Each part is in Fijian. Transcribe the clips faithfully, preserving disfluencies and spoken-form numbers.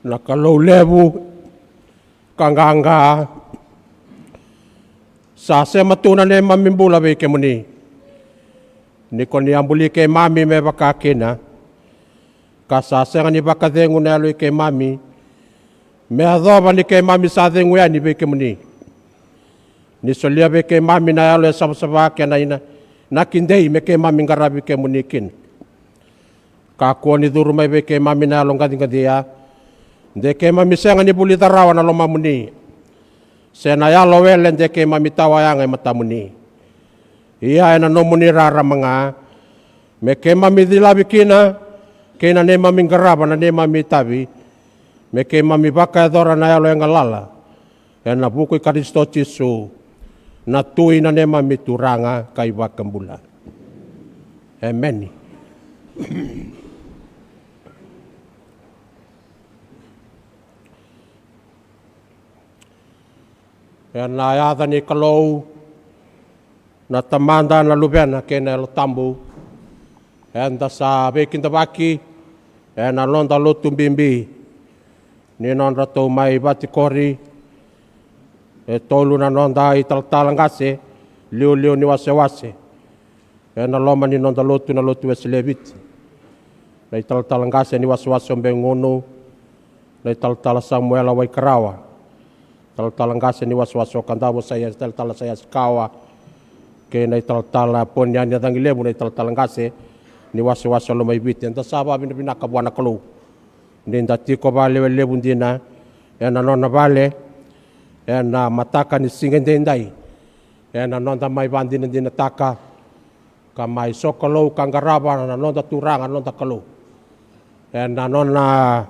Na Kalou levu ka qaqa, sa sema tu na neimami bula vei kemuni. Ni ko ni a buli keimami me vaka kina, ka sa sega ni vakacegu na yalo i keimami, me yacova ni keimami sa cegu yani vei kemuni. Ni solia vei keimami na yalo e savasava kei na ina, na kidei me keimami qaravi kemuni kina. Kakua ni curu mai vei keimami na yalo qaciqacia, de keimami sega ni vulica rawa na lomamuni, se na yalo wele de keimami tawa yaga e matamuni. Ia ena nomuni rarama ga, me keimami cilavi kina, kei na neimami qarava na neimami itavi, me keimami vakayacora na yalo e galala, ena vuku i Karisito Jisu, na Tui na neimami Turaga ka iVakabula. Emeni. Ena yaca ni Kalou, na Tamada, na Luvena kei na Yalo Tabu, eda sa veikidavaki ena noda lotu bibi ni nodratou mai vatikori e tolu na noda italatala qase liuliu ni wasewase ena loma ni noda lotu, na Lotu Wesele e Viti. Na italatala qase ni wasewase o Begunu, na italatala Samuela Waikarawa, talatala qase ni wasewase o Kadavu, sa italatala Saiasi Kawa, kei na italatala Poni Yani Yacagilevu, na italatala qase ni wasewase o Lomaiviti. Eda sa vakavinavinaka vua na Kalou ni da tiko vakalewe levu dina ena nona vale ena mataka ni siga edaidai, ena noda mai vakadinadinataka ka mai sokalou ka qarava na noda Turaga, na noda Kalou, ena nona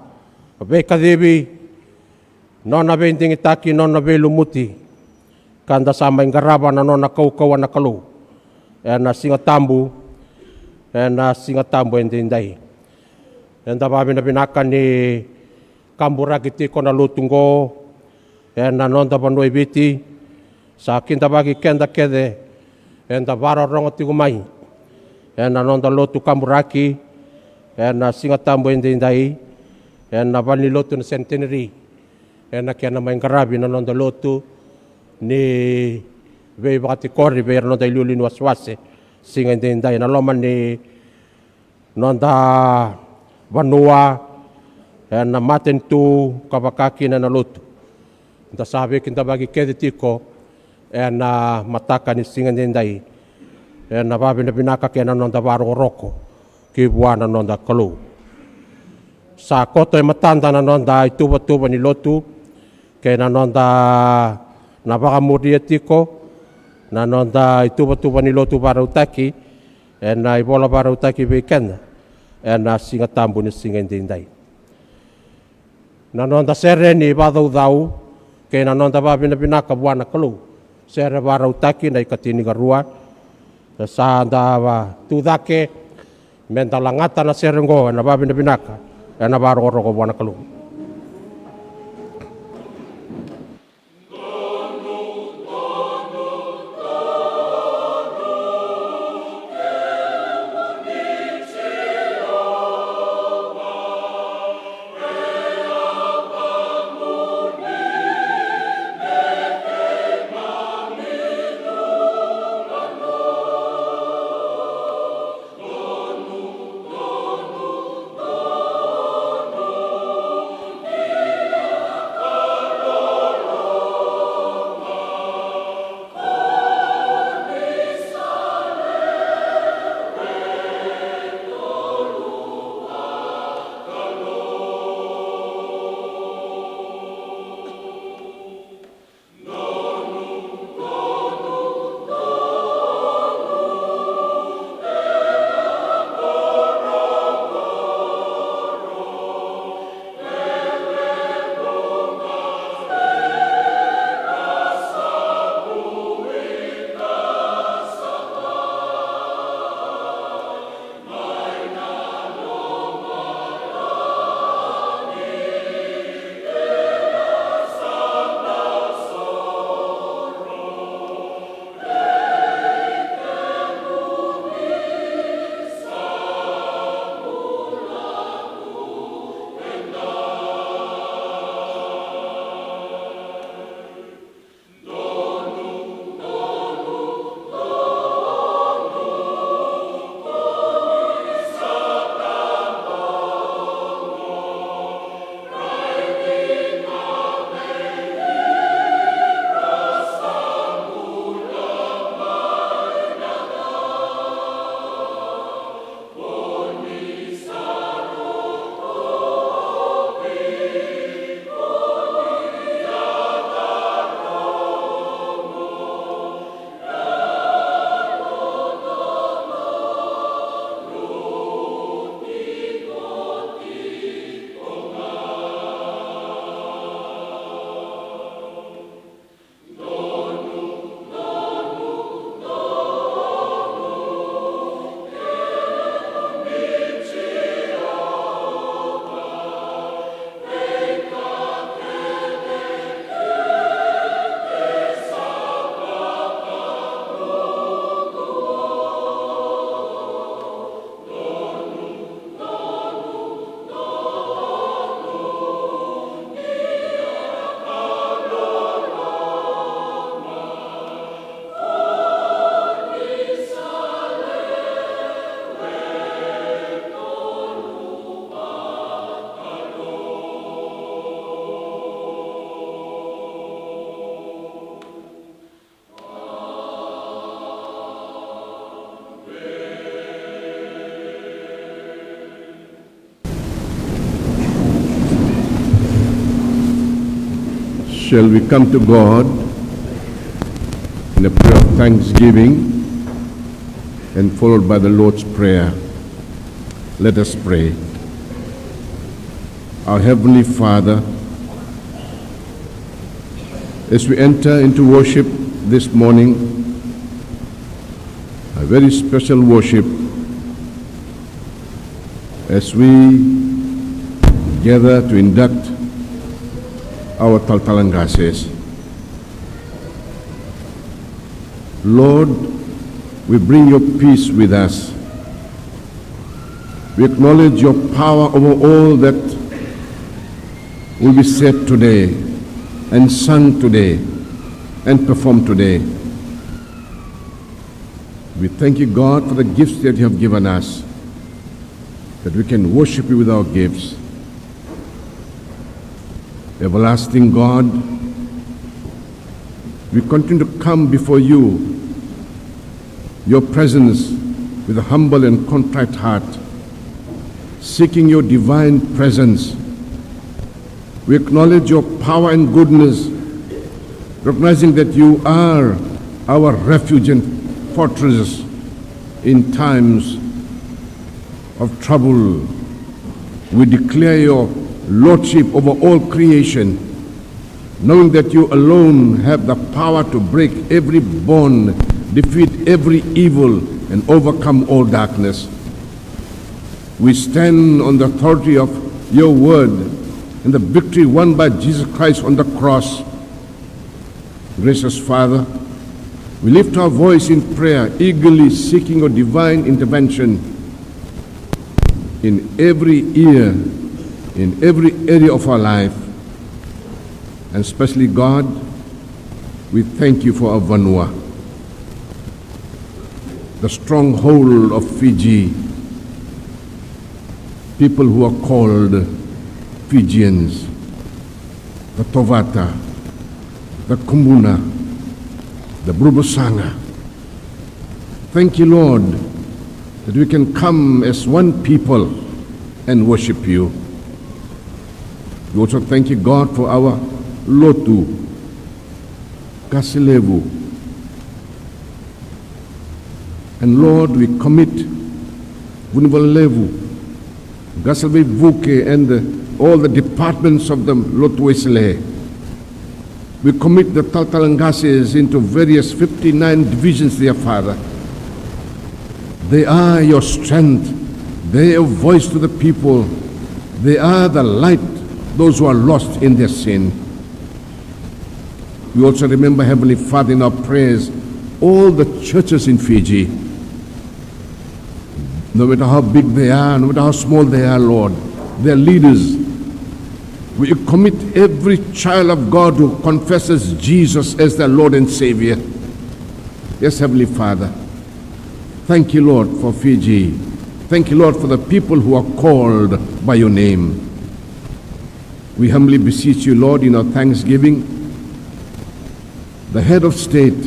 veikacivi, nona veidigitaki, nona veilumuti, ka da sa mai qarava na nona kaukauwa na Kalou ena Siga Tabu, ena Siga Tabu edaidai. Eda vakavinavinaka ni kaburaki tiko na lotu oqo ena noda vanua i Viti. Sa kidavaki keda kece eda vakarorogo tiko mai ena noda lotu kaburaki ena Siga Tabu edaidai, ena valenilotu na Centenary, ena kena mai qaravi na noda lotu ni veivakatikori vei ira na noda iliuliu ni wasewase siga edaidai, ena loma ni noda vanua, ena matanitu ka vaka kina ena lotu. Da sa veikidavaki kece tiko ena mataka ni siga edaidai ena vakavinavinaka kei na noda vakarokoroko ki vua na noda Kalou. Sa koto e matada na noda ituvatuva ni lotu kei na noda, na vakamuria tiko na noda ituvatuva ni lotu vakarautaki ena ivola vakarautaki vei keda ena Siga Tabu ni siga edaidai. Na noda sere ni vakacaucau kei na noda vakavinavinaka vua na Kalou, sere vakarautaki na ikatinikarua. Sa da vakatucake me da lagata na sere oqo ena vakavinavinaka, ena vakarokoroko vua na Kalou. Shall we come to God in a prayer of thanksgiving and followed by the Lord's Prayer? Let us pray. Our Heavenly Father, as we enter into worship this morning, a very special worship as we gather to induct our Talatala Qases. Lord, we bring your peace with us. We acknowledge your power over all that will be said today and sung today and performed today. We thank you, God, for the gifts that you have given us, that we can worship you with our gifts. Everlasting God, we continue to come before you, your presence, with a humble and contrite heart, seeking your divine presence. We acknowledge your power and goodness, recognizing that you are our refuge and fortress in times of trouble. We declare your lordship over all creation, knowing that you alone have the power to break every bond, defeat every evil, and overcome all darkness. We stand on the authority of your word and the victory won by Jesus Christ on the cross. Gracious Father, we lift our voice in prayer, eagerly seeking your divine intervention in every ear, in every area of our life. And especially, God, we thank you for our vanua, the stronghold of Fiji, people who are called Fijians, the Tovata, the Kubuna, the Burebasaga. Thank you, Lord, that we can come as one people and worship you. We also thank you, God, for our Lotu, Qase Levu. And Lord, we commit Vunivalu Levu, Qase Veivuke, and the, all the departments of the Lotu Wesele. We commit the Talatala Qases into various fifty-nine divisions, dear Father. They are your strength. They are your voice to the people. They are the light, those who are lost in their sin. We also remember, Heavenly Father, in our prayers, all the churches in Fiji. No matter how big they are, no matter how small they are, Lord, their leaders. We commit every child of God who confesses Jesus as their Lord and Savior. Yes, Heavenly Father, thank you, Lord, for Fiji. Thank you, Lord, for the people who are called by your name. We humbly beseech you, Lord, in our thanksgiving, the head of state,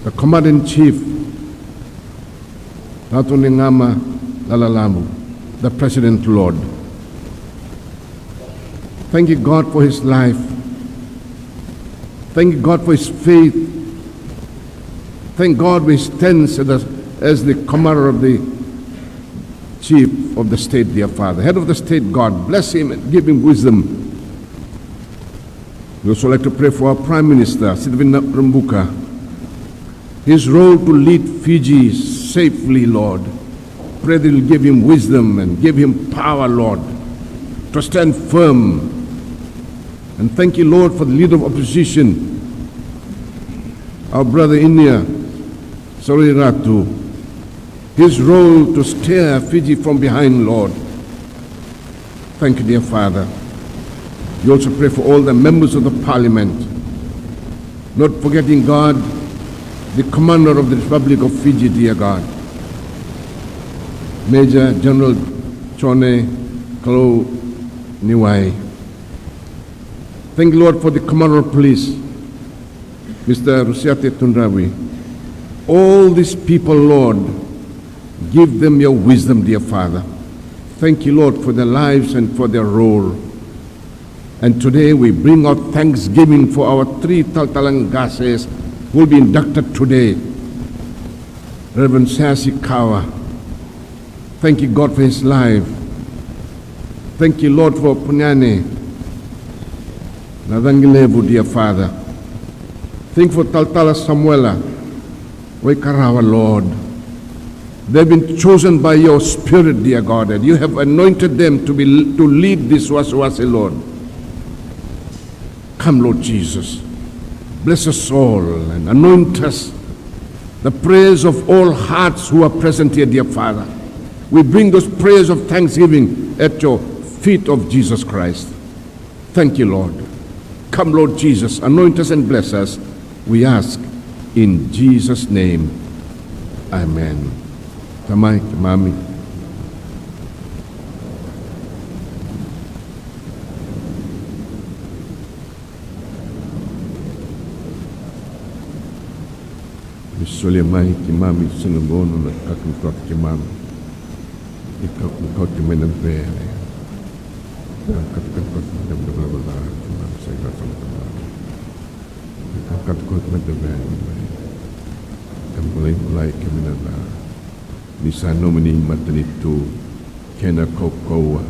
the commander in chief, Ratu Naiqama Lalalavu, the president, Lord. Thank you, God, for his life. Thank you, God, for his faith. Thank God, for his stance as the, as the commander of the chief of the state, dear Father. Head of the state, God, bless him and give him wisdom. We also like to pray for our Prime Minister, Sitiveni Rabuka. His role to lead Fiji safely, Lord. Pray that you'll give him wisdom and give him power, Lord, to stand firm. And thank you, Lord, for the leader of opposition, our brother in here, Sauri Ratu. His role to steer Fiji from behind, Lord. Thank you, dear Father. We also pray for all the members of the parliament, not forgetting, God, the commander of the Republic of Fiji, dear God, Major General Jone Kalouniwai. Thank you, Lord, for the commander of police, Mister Rusiate Tundravi. All these people, Lord, give them your wisdom, dear Father. Thank you, Lord, for their lives and for their role. And today we bring out thanksgiving for our three Talatala Qases who will be inducted today. Reverend Sasi Kawa, thank you, God, for his life. Thank you, Lord, for Punyane Nacagilevu, dear Father. Thank you for Talatala Samuela Waikarawa, Lord. They've been chosen by your Spirit, dear God, and you have anointed them to be, to lead this wasiwasi, Lord. Come, Lord Jesus. Bless us all and anoint us. The prayers of all hearts who are present here, dear Father. We bring those prayers of thanksgiving at your feet of Jesus Christ. Thank you, Lord. Come, Lord Jesus, anoint us and bless us. We ask in Jesus' name. Amen. Tamai, keimami. Ni solia mai keimami, sega ni gauna na kakana toka keimami. Ni kakana toka mai na vere. Kakana toka mai na vere. Keimami sa kakana toka mai na vere. Kakana toka mai na vere. Ka bulai, bulai kemuni na, ni sa nomuni matanitu, kei na kaukauwa,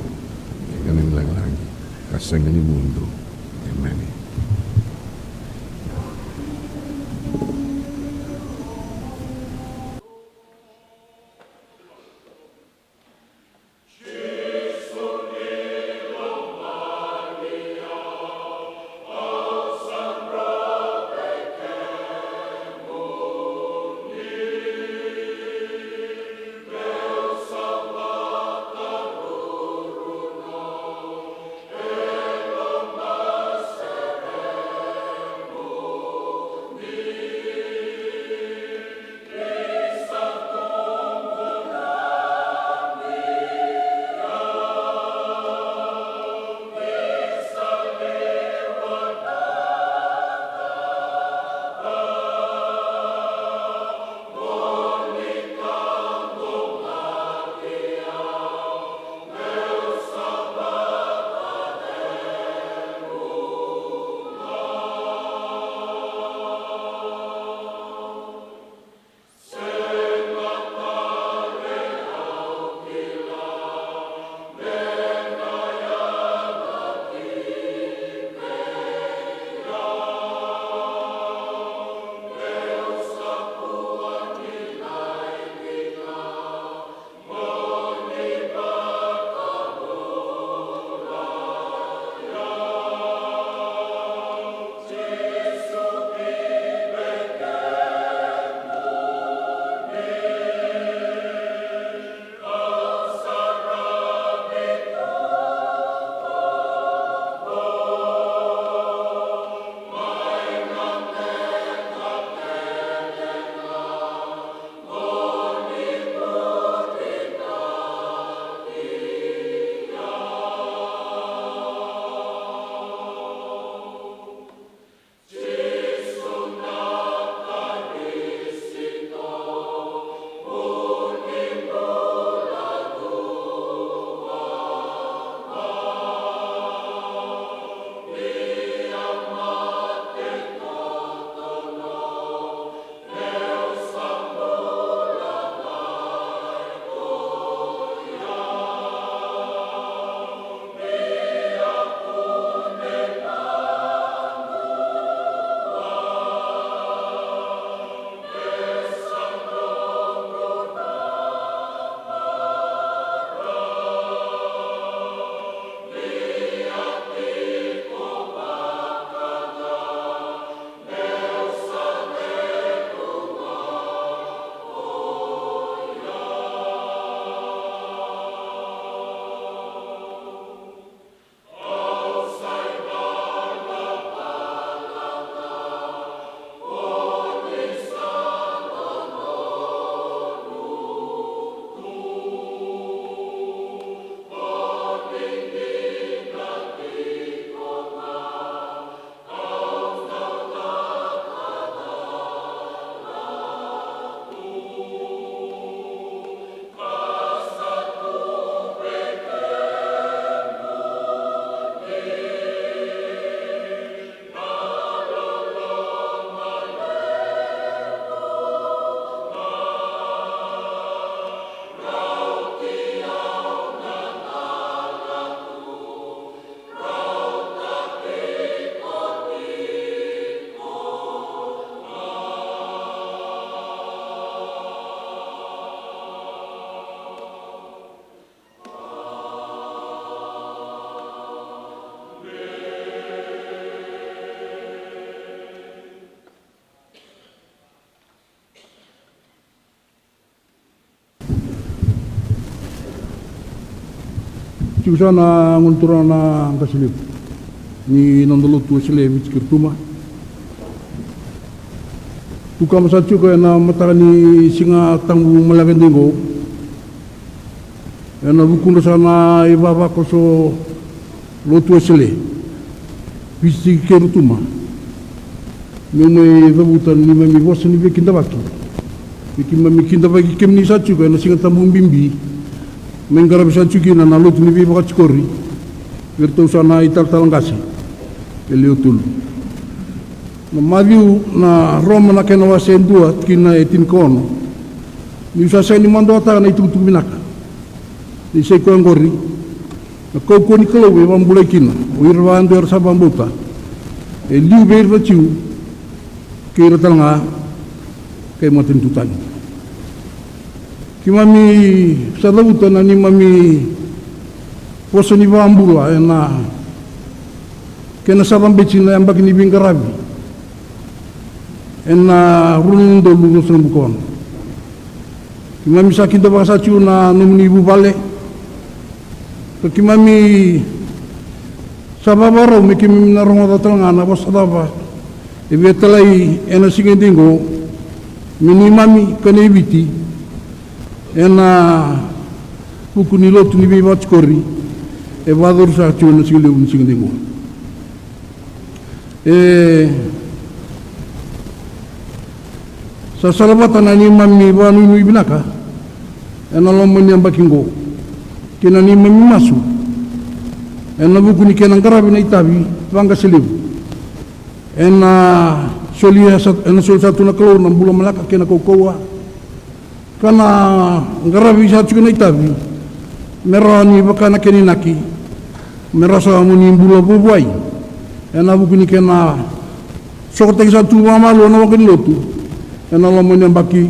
kei na lagilagi, ka sega ni mudu. Emeni. Tiko sa na gone turaga na qase levu ni noda lotu Wesele e Viti kei Rotuma. Tukama sa tiko ena mataka ni Siga Tabu maleka dei qo, ena vukudra sa na ivavakoso lotu Wesele Viti kei Rotuma, meu mai cavuta na neimami vosa ni veikidavaki. Ni keimami kidavaki kemuni sa tiko ena Siga Tabu bibi mai qaravi sa tiko kina na lotu ni veivakatikori vei iratou sa na italatala qase e lewe tolu. Na Maciu, na Roma na kena wase e dua, tikina e tinikaono. Niu sa sega ni maduataka na itukutuku vinaka, ni sa i koya oqori na kaukauwa ni Kalou e vakabulai kina o ira vakayadua era sa vakabauta, e liu vei ira na Jiu kei ira tale ga kai matanitu tani. Keimami sa cavuta na neimami vosa ni vakabula ena kena sa cabeti na yabaki ni veiqaravi ena rua na udolu ruasagavulu ka ono. Keimami sa kidavaka sa tiko na nomuni vuvale, ka keimami sa vavarau me keimami na rogoca tale ga na vosa cava e via talai ena siga dei qo me neimami ka nei Viti ena vuku ni lotu ni veivakatikori e vakayacori sa tiko ena siga levu ni siga dei qo. E sa salavata na neimami vakanuinui vinaka ena loma ni yabaki qo kei na neimami masu ena vuku ni kena qaravi na itavi vaqase levu ena soli sa, ena soli sa tu na Kalou na bula maleka kei na kaukauwa, ka na qaravi sa tiko na itavi me rawa ni vaka na kena inaki, me rawa sara mo ni bula vuavuai ena vuku ni kena sokotaki sa tu vakamalua na waqa ni lotu ena loma ni yabaki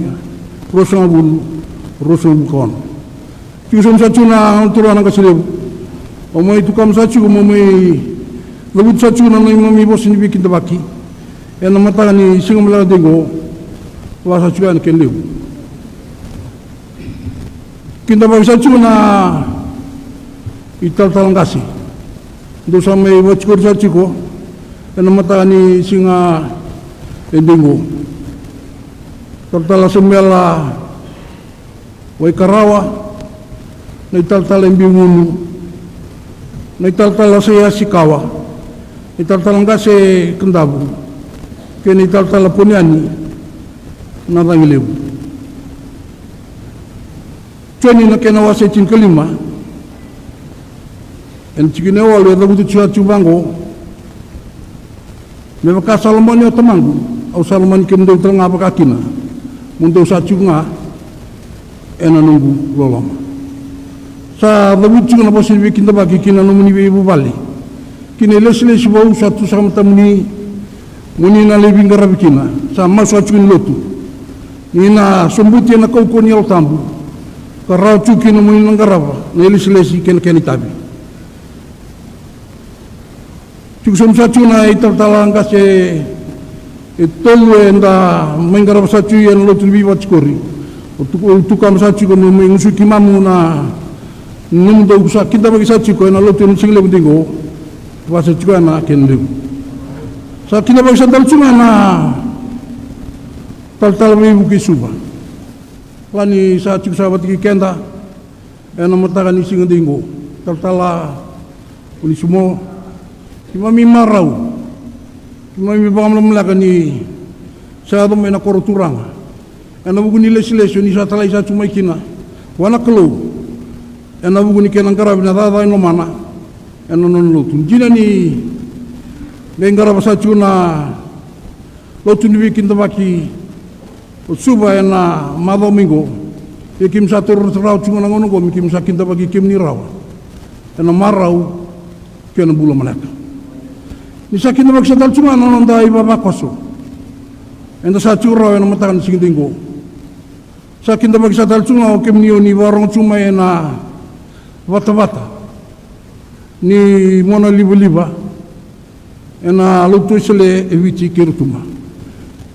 ruasagavulu ruasagavulu ka ono. Tiko sobu sa tiko na turaga na qase levu, au mai tukama sa tiko, au mai cavuta sa tiko na neimami vosa ni veikidavaki ena mataka ni siga maleka dei qo. Vaka sa tiko ya na kena levu. Kidavaki sa tiko na italatala qase dou sa mai vakatikori sa tiko ena mataka ni siga e dei qo. Talatala Samuela Waikarawa, na italatala e Biugunu, na italatala Saiasi Kawa, na italatala qase Kadavu, kei na italatala Poniyani na cagi levu. Joni na kena wase tinikalima, ena tikina e walu e cavuta tiko sa tiko vaqo: Me vaka sa lomani au Tamaqu, au sa lomani kemudou tale ga vakakina, mo dou sa tiko ga ena noqu loloma. Sa cavuti tiko na vosa ni veikidavaki ki na nomuni veivuvale, ki na ilesilesi vou sa tu saka matamuni, mo ni na lai veiqaravi kina. Sa masu sa tiko ni lotu ni na sobuti ena kaukauwa ni Yalo Tabu ka rawa tiko kina mo ni na qarava na ilesilesi kei na kena itavi. Tiko sobu sa tiko na italatala qase e tolu eda mai qarava sa tiko ena lotu ni veivakatikori. Au tukama sa tiko meu mai gusuki keimami na nomudou sa kidavaki sa tiko ena lotu ena siga levu dei qo. Vaka sa tiko ya na kena levu. Sa kidavaki sa tale tiko ga na talatala veivuke i Suva, la ni sa tiko sa vata kei keda ena mataka ni siga dei qo, talatala Onisimo. Keimami marau, keimami vakamalamaleka ni sa yaco mai na koro turaga ena vuku ni lesilesi o ni sa talai sa tu mai kina vua na Kalou ena vuku ni kena qaravi na cakacaka ni lomana ena nona lotu. Dina ni qai qarava sa tiko na lotu ni veikidavaki o Suva ena macawa mai qo, ia keimami sa taura rawa tiko ga na gauna qo me keimami sa kidavaki kemuni rawa ena marau kei na bula maleka. Ni sa kidavaki sa tale tiko ga na noda ivavakoso eda sa tiko rawa ena mataka ni siga dei qo. Sa kidavaki sa tale tiko ga o kemuni o ni vakarogo tiko mai ena vatavata ni monalivaliva ena lotu Wesele e Viti kei Rotuma.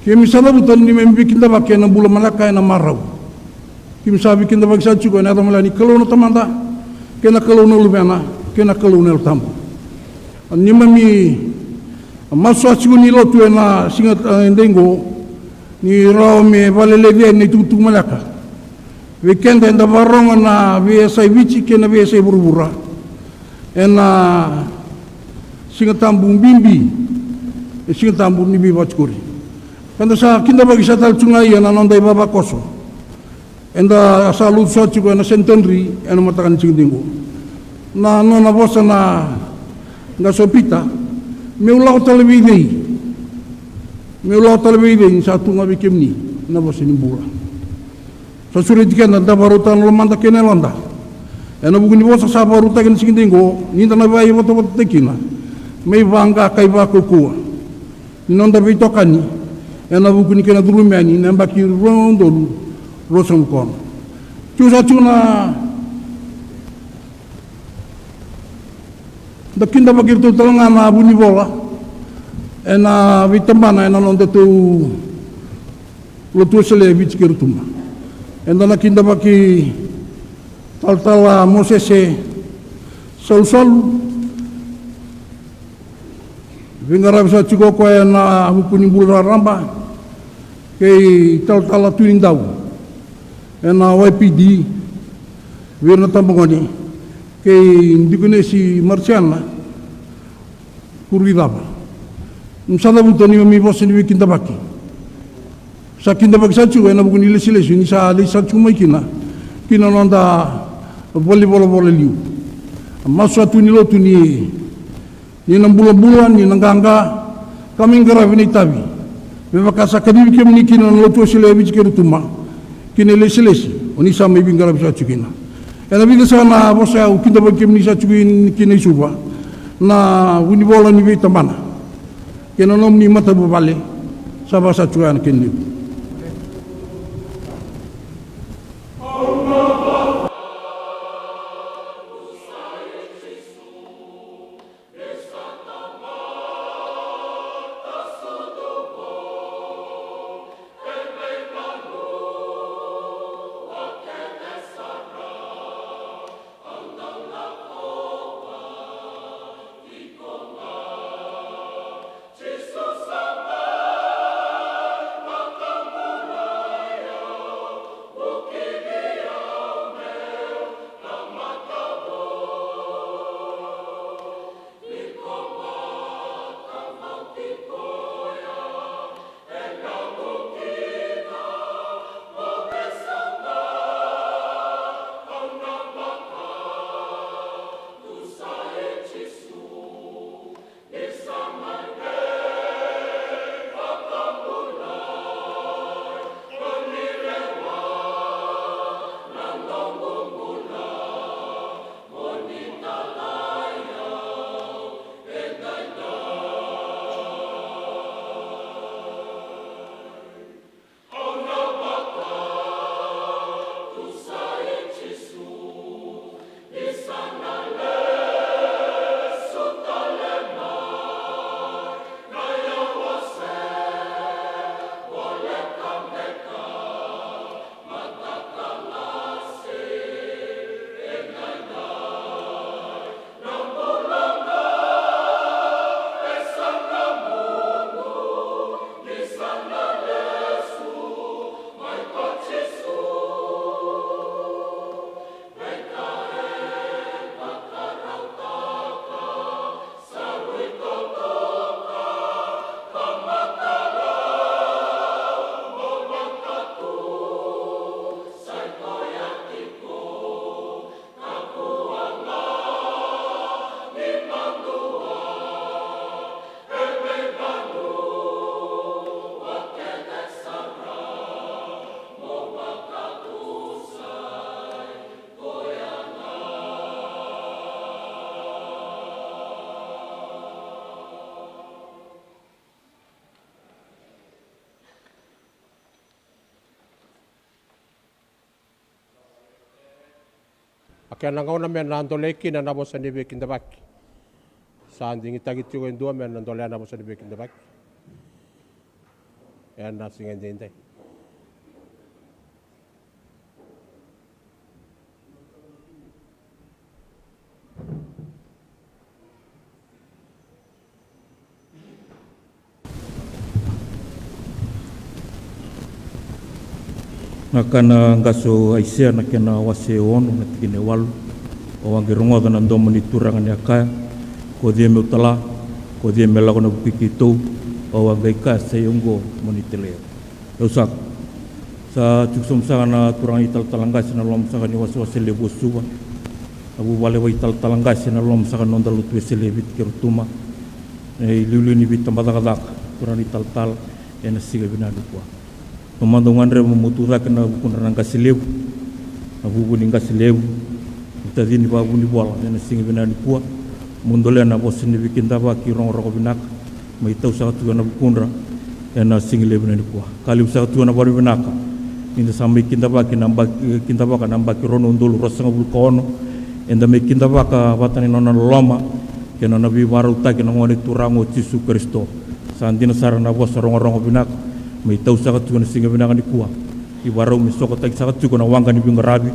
Keimami sa cavuta ni keimami veikidavaki ena bula maleka, ena marau. Keimami sa veikidavaki sa tiko ena yaca maleka ni Kalou na Tamada, kei na Kalou na Luvena, kei na Kalou na Yalo Tabu. Neimami masu sa tiko ni lotu ena siga, e, dei qo, ni rawa me vakaleleci yani na itukutuku maleka vei keda eda vakarorogo ena veiyasai Viti kei na veiyasai vuravura ena Siga Tabu bibi, e Siga Tabu ni veivakatikori. Ka da sa kidavaki sara tale tu ga ia na noda ivavakoso eda sa lotu sara tiko ena Centenary ena mataka ni siga dei qo. Na nona vosa na qase o Pita, meu lako tale vei cei? Meu lako tale vei cei ni sa tu ga vei kemuni na vosa ni bula? Sa sureti keda da vakarautaka na lomada kei na yaloda ena vuku ni vosa sa vakarautaki ena siga dei qo, ni da na vakaivotavota kina me ivaqa ka ivakaukauwa ni noda veitokani ena vuku ni kena curumi yani na yabaki rua na udolu ruasagavulu ka ono. Tiko sa tiko na, da kidavaki iratou tale ga na vunivola ena veitabana ena nodatou Lotu Wesele e Viti kei Rotuma. Eda na kidavaki Talatala Mosese Salusalu, veiqaravi sa tiko o koya ena vuku ni bula raraba, kei Talatala Tunidau ena Y P D, vei ira na tabagone, kei Dikonesi Marciana Kuruicava. Ni sa cavuta neimami vosa ni veikidavaki. Sa kidavaki sa tiko ena vuku ni lesilesi ni sa lesi sa tiko mai kina ki na noda valenivolavola liu. A masu sa tu ni lotu ni, ni na bulabula, ni na qaqa, ka mai qaravi na itavi me vaka sa kacivi kemuni kina na Lotu Wesele e Viti kei Rotuma ki na ilesilesi o ni sa mai veiqaravi sa tiko kina. Ena vica sara na vosa au kidavaki kemuni sa tiko kina i Suva, na vunivola ni veitabana kei na nomuni matavuvale, sa vaka sa tiko ya na kena levu. A kena gauna me na dolei kina na vosa ni veikidavaki. Sa digitaki tiko e dua me na dolea na vosa ni veikidavaki ena siga edaidai. Na ka na qase o Aisea na kena wase ono na tikina e walu. Au a qai rogoca na domo ni Turaga ni a kaya, ko cei meu tala, ko cei me lako na vukui keitou? Au a qai kaya, sai oqo, mo ni talai au. Au saka. Sa tiko sobu saka na turaga ni talatala qase na loma saka ni wasewase levu o Suva, na vuvale vakaitalatala qase na loma saka ni noda lotu Wesele e Viti kei Rotuma, na iliuliu ni veitabacakacaka, turaga ni talatala, ena siga vinaka nikua. Au mada gadreva meu tu cake ena vukudra na qase levu, na vuvu ni qase levu, na tacini vakavunivola ena siga vinaka nikua. Meu dolea na vosa ni veikidavaki, rogorogo vinaka, mai tau saka tiko ena vukudra ena siga levu vinaka nikua. Ka levu saka tiko na vale vinaka ni da sa mai kidavaki na baki, kidavaka na baki rua na udolu ruasagavulu ka ono. Eda mai kidavaka vata na nona loloma kei na nona veivakarautaki na Gone Turaga o Jisu Karisito. Sa dina sara na vosa rogorogo vinaka mai tau saka tiko ena siga vinaka nikua. Ivakarau me sokotaki saka tiko na waqa ni veiqaravi,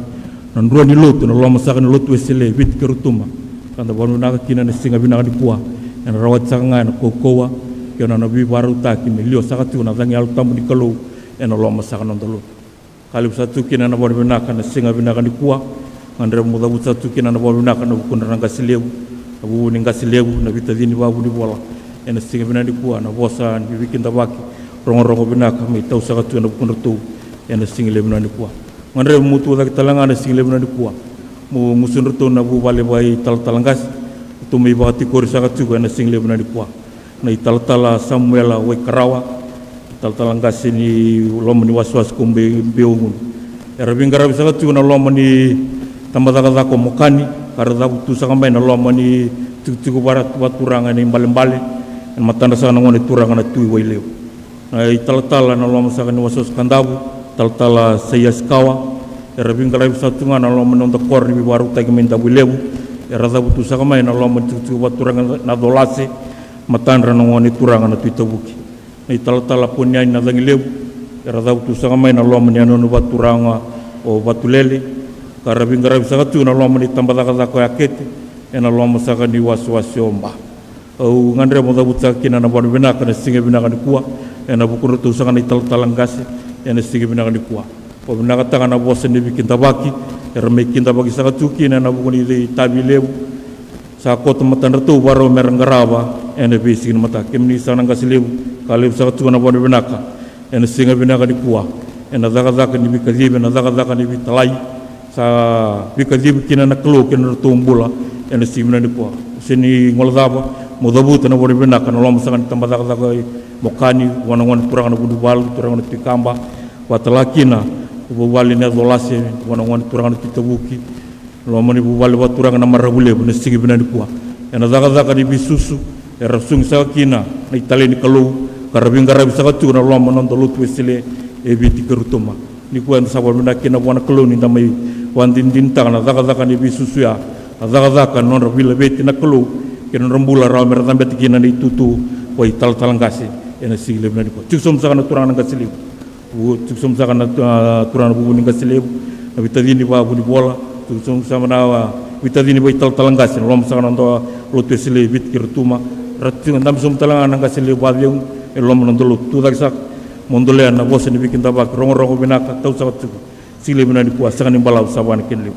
na drua ni lotu ena loma saka ni lotu Wesele e Viti kei Rotuma, ka da vakavinavinaka kina ena siga vinaka nikua. Ena rawati saka ga ena kaukauwa kei na nona veivakarautaki me liwa saka tiko na cagi Yalo Tabu ni Kalou ena loma saka ni noda lotu. Ka levu saka tiko kina na vakavinavinaka ena siga vinaka nikua. Gadreva meu cavuta saka tiko kina na vakavinavinaka ena vukudra na qase levu, na vuvu ni qase levu, na veitacini vakavunivola ena siga vinaka nikua, na vosa ni veikidavaki, rogorogo vinaka mai tau saka tiko ena vukudratou ena siga levu vinaka nikua. Gadreva meu tu cake tale ga ena siga levu vinaka nikua meu gusudratou na vuvale vakaitalatala qase, ratou mai vakatikori saka tiko ena siga levu vinaka nikua. Na italatala Samuela Waikarawa, talatala qase ni loma ni wasewase ko Be-, Beogunu. Era veiqaravi saka tiko ena loma ni tabacakacaka o Mokani, ka ra cavutu saka mai ena loma ni tikotiko vaka-, vakaturaga ena ibalebale, ena matadra saka na Gone Turaga na Tui Wailevu. Na italatala ena loma saka ni wasewase Kadavu, talatala Saiasikawa, era veiqaravi saka tiko ga ena loma ni noda koro ni veivakarautaki mai Davuilevu, era cavutu saka mai ena loma ni tikotiko vakaturaga na Colase, matadra na Gone Turaga na Tui Tavuki. Na italatala Poniyani na Cagilevu, era cavutu saka mai ena loma ni yanuyanu vakaturaga o Vatulele, ka ra veiqaravi saka tiko ena loma ni tabacakacaka o Yakete, ena loma saka ni wasewase o Ba. Au gadreva meu cavuta saka kina na vakavinavinaka ena siga vinaka nikua ena vukudratou saka na italatala qase ena siga vinaka nikua. Vakavinavinakataka na vosa ni veikidavaki era mai kidavaki saka tiko kina ena vuku ni itavi levu sa koto e matadratou, vakarau me ra qarava ena veisiga ni mataka. Kemuni saka na qase levu, ka levu saka tiko na vakavinavinaka ena siga vinaka nikua ena cakacaka ni veikacivi, ena cakacaka ni veitalai sa veikacivi kina na Kalou kei na nodratou bula ena siga vinaka nikua. Sega ni guilecava meu cavuta na vakavinavinaka ena loma saka ni tabacakacaka i Mokani, vua na Gone Turaga na Vunivalu, Turaga na Tui Kaba, vakatale ga kina vuvale ni Colase, vua na Gone Turaga na Tui Tavuki, loma ni vuvale vakaturaga na Maravulevu ena siga vinaka nikua. Ena cakacaka ni veisusu era susugi saka kina na italai ni Kalou, ka ra veiqaravi saka tiko ena loma ni noda lotu Wesele e Viti kei Rotuma. Nikua eda sa vakavinavinaka kina vua na Kalou ni da mai vakadinadinataka na cakacaka ni veisusu ya, na cakacaka na nodra veilaveti na Kalou kei na nodra bula, rawa me ra cabeta kina na itutu vakaitalatala qase ena siga levu vinaka nikua. Tiko sobu saka na turaga na qase levu. Tiko sobu saka na, ah, turaga na vuvu ni qase levu, na veitacini vakavunivola, tiko sobu saka na, ah, veitacini vakaitalatala qase ena loma saka na noda lotu Wesele e Viti kei Rotuma. Ra tiko, dabe sobu tale ga na qase levu vakacegu ena loma ni noda lotu. Tu cake saka meu dolea na vosa ni veikidavaki, rogorogo vinaka, tau saka tiko. Siga levu vinaka nikua, sega ni balavu, sa vua na kena levu.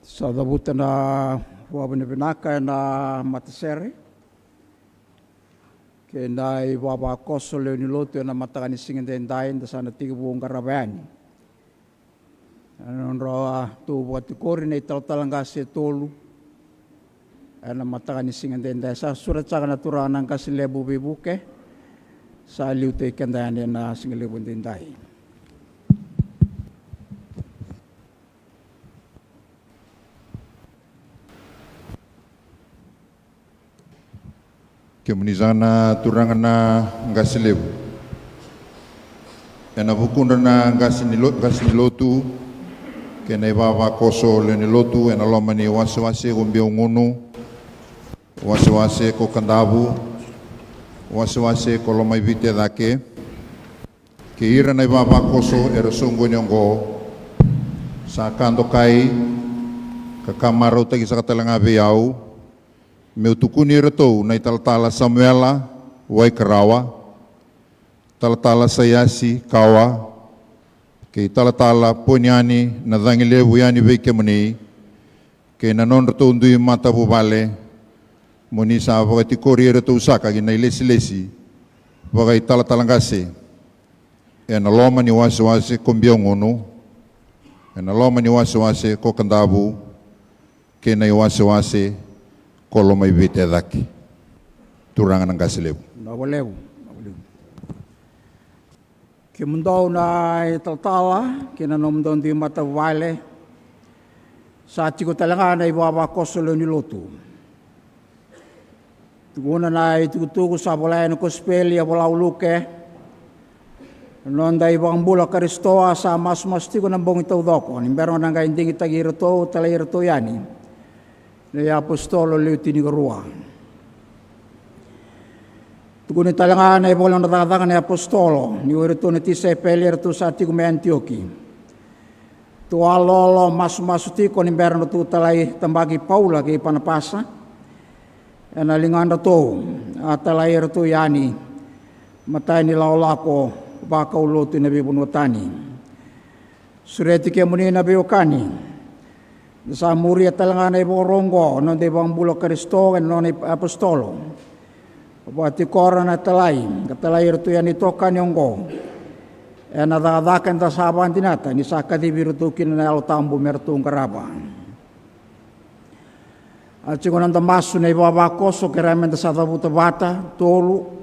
Sa cavuta na vakavinavinaka ena matasere kei na ivavakoso lewe ni lotu ena mataka ni siga edaidai, da sa na tekivu qarava yani ena nodratou vakatikori na italatala qase e tolu ena mataka ni siga edaidai. Sa sureta saka na turaga na qase levu veivuke, sa liutaki keda yani ena siga levu edaidai. Kemuni saka na turaga na qase levu, ena vukudra na qase ni lo-, qase ni lotu kei na ivavakoso lewe ni lotu ena loma ni wasewase ko Biaugunu, wasewase ko Kadavu, wasewase ko Lomaiviti e cake, kei ira na ivavakoso era soqoni oqo, sa ka dokai ka ka marautaki saka tale ga vei au meu tukuni iratou na italatala Samuela Waikarawa, talatala Saiasi Kawa, kei talatala Poniyani na cagi levu yani vei kemuni, kei na nodratou dui matavuvale, mo ni sa vakatikori iratou saka ki na ilesilesi vakaitalatala qase ena loma ni wasewase ko Biaugunu, ena loma ni wasewase ko Kadavu, kei na iwasewase ko Lomaiviti e cake. Turaga na qase levu. Vinaka vakalevu. Vinaka vakalevu. Kemudou na italatala kei na nomudou dui matavuvale, sa tiko tale ga na ivavakoso lewe ni lotu. Tukuna na itukutuku sa volai ena kosipeli e vola o Luke, na noda iVakabula o Karisito a sa masumasu tiko na bogi taucoko ni bera na qai digitaki iratou, talai iratou yani na iapositolo lewe tinikarua. Tukuni tale ga na ivola na Cakacaka na iapositolo ni o iratou na tisaipeli eratou sa tiko mai Anitioki. Ratou a lolo masumasu tiko ni bera na ratou talai tabaki Paula kei Panapasa ena ligadratou, a talai iratou yani matai ni lakolako vakaulotu ena veivanua tani. Sureti kemuni na veiwekani, da sa muria tale ga na ivakaro oqo, na noda iVakabula o Karisito kei na nona iapositolo. Vakatikora na talai, ka talai iratou yani itokani oqo ena cakacaka eda sa vakadinata ni sa kacivi iratou kina na Yalo Tabu me ratou qarava. A tiko na noda masu na ivavakoso, kerea meda sa cavuta vata, tolu.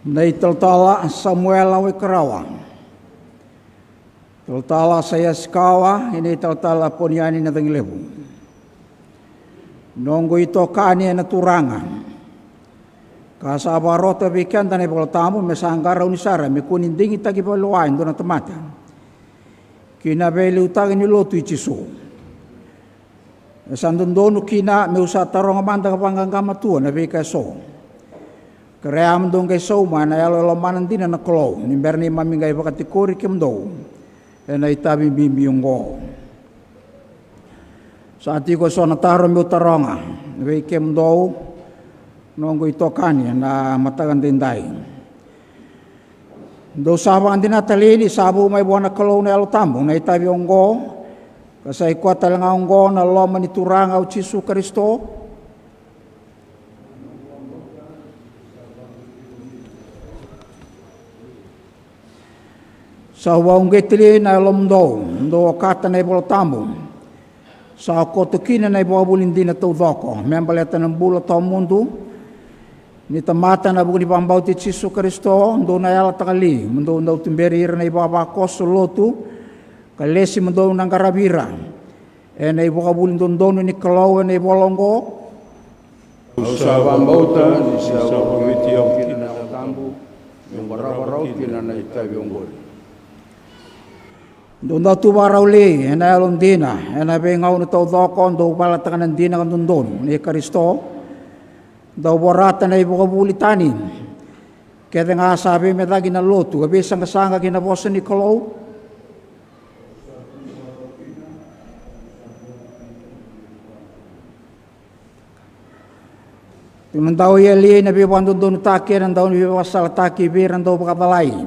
Na italatala Samuela Waikarawa, talatala Saiasi Kawa, kei na italatala Poniyani na cagi levu. Noqu itokani ena Turaga, ka sa vakarota vei keda na iVola Tabu me sa qarauni sara me kua ni digitaki vakalewa e dua na tamata ki na veiliutaki ni lotu i Jisu. E sa dodonu kina meu sa taroga mada ka vaqaqa matua na veika eso. Kerea mo dou qai sauma ena yalo e lomana dina na Kalou ni bera ni mami qai vakatikori kemudou ena itavi bibi oqo. Sa tiko eso na taro meu taroga vei kemudou, noqu itokani ena mataka daidai. Dou sa vakadinata li ni sa vu mai vua na Kalou na Yalo Tabu na itavi oqo, ka sa i koya tale ga oqo na loma ni Turaga o Jisu Karisito? Sa vakauqeti li na yalomudou, dou okata na iVola Tabu. Sa koto kina na ivakavuvuli dina taucoko me baleta na bula tawamudu. Ni tamata na vuku ni vakabauti Jisu Karisito, dou na yalataka li mo dou dau tuberi ira na ivavakoso lotu, ka lesi mo dou na qaravi ira ena ivakavuvuli dodonu ni Kalou ena ivola oqo. Au sa vakabauta ni sa vakaviti au kina na Yalo Tabu, meu qarava rawa kina na itavi oqori. Dou dau tu vakarau li ena yalodina ena veigauna taucoko, dou valataka na dina ka dodonu nei Karisito. Dau vorata na ivakavuvuli tani kece ga sa veimecaki na lotu, ka veisaqasaqa ki na vosa ni Kalou. Dou na dau yali na veivakadodonutaki ena dau ni veivakasalataki vei ira na dau vakacalai.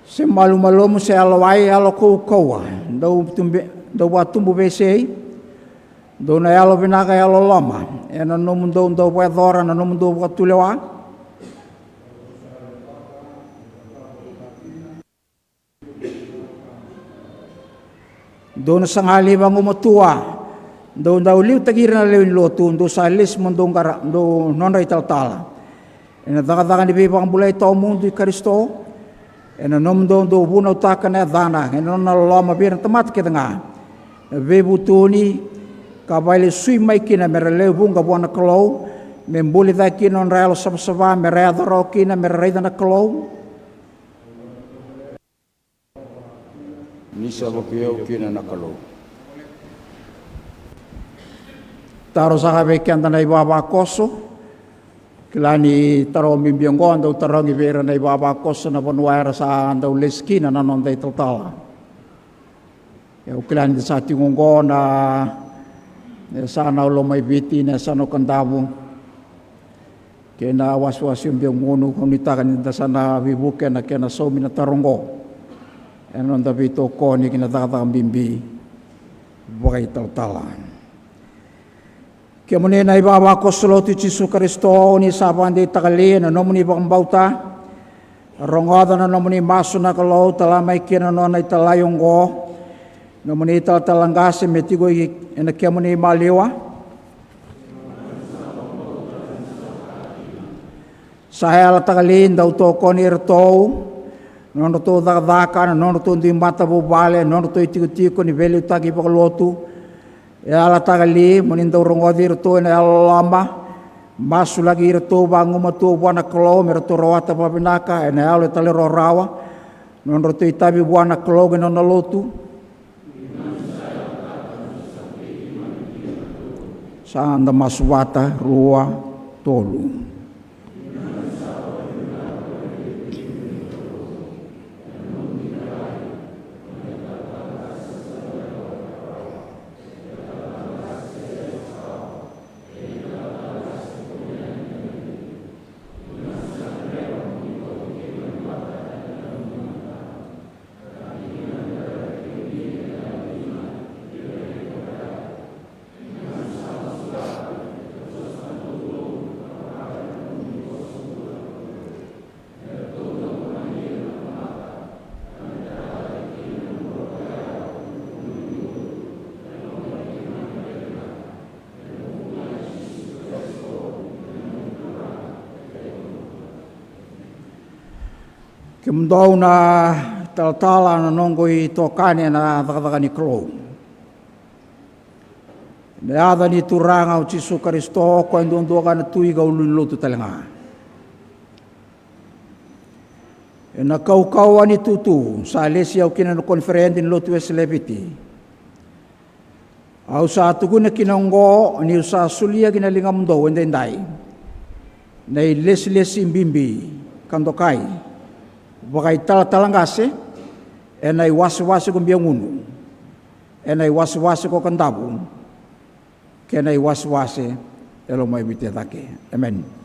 Se malumalumu se yalowai, yalo kaukauwa, dau tube, dau vakatubu veisei. Dou na yalo vinaka, yalo loma ena nomudou dau vakayacora na nomudou vakatulewa. Dou na saga li vagumatua, dou dau liutaki ira na lewe ni lotu, dou sa lesi mo dou qara, dou nodra italatala ena cakacaka ni veivakabulai tawamudu i Karisito. Ena nomudou dau vunautaka na yacana ena nona loloma vei ira na tamata kece ga, na veivutuni ka vakalesui mai kina me ra lewe vuqa vua na Kalou, me buli cake kina na nodra yalo savasava, me ra yaco rawa kina me ra raica na Kalou. Ni sa vukei au kina na Kalou. Taro saka vei keda na ivavakoso. Kila ni taro bibi oqo dau tarogi vei ira na ivavakoso na vanua era sa dau lesi kina na noda italatala. Au kila ni da sa tiko oqo na, e, sa na Lomaiviti, na sa na Kadavu. Kei na wasewase o Biagunu, au nuitaka ni da sa na veivuke ena kena saumi na taro oqo. Ena noda veitokoni ki na cakacaka bibi vakaitalatala. Kemuni na ivavakoso lotu i Jisu Karisito, ni sa vakadeitaka li ena nomuni vakabauta, rogoca na nomuni masu na Kalou, tala mai kina na nona italai oqo. Nomuni italatala qase me tiko ena kemuni maliwa. Sa yalataka li dau tokoni iratou na nodratou cakacaka, na nodratou dui matavuvale, na nodratou itikotiko ni veiliutaki vakalotu. Yalataka li mo ni dau rogoci iratou ena yalo loloma, masulaki iratou vagumatua vua na Kalou me ratou rawata vakavinaka ena yalo e talairawarawa na nodratou itavi vua na Kalou kei na nona lotu. Sa da masu vata, rua, tolu. Kemudou na talatala, na noqu itokani ena cakacaka ni Kalou. Ena yaca ni Turaga o Jisu Karisito, o koya duadua ga na Tui ka ulu ni lotu tale ga. Ena kaukauwa ni tutu sa lesi au kina na koniferedi ni lotu Wesele e Viti. Au sa tukuna kina oqo niu sa solia ki na ligamudou edaidai na ilesilesi bibi ka dokai vakaitalatala qase, ena iwasewase ko Biagunu, ena iwasewase ko Kadavu, kei na iwasewase e Lomaiviti e cake. Emeni.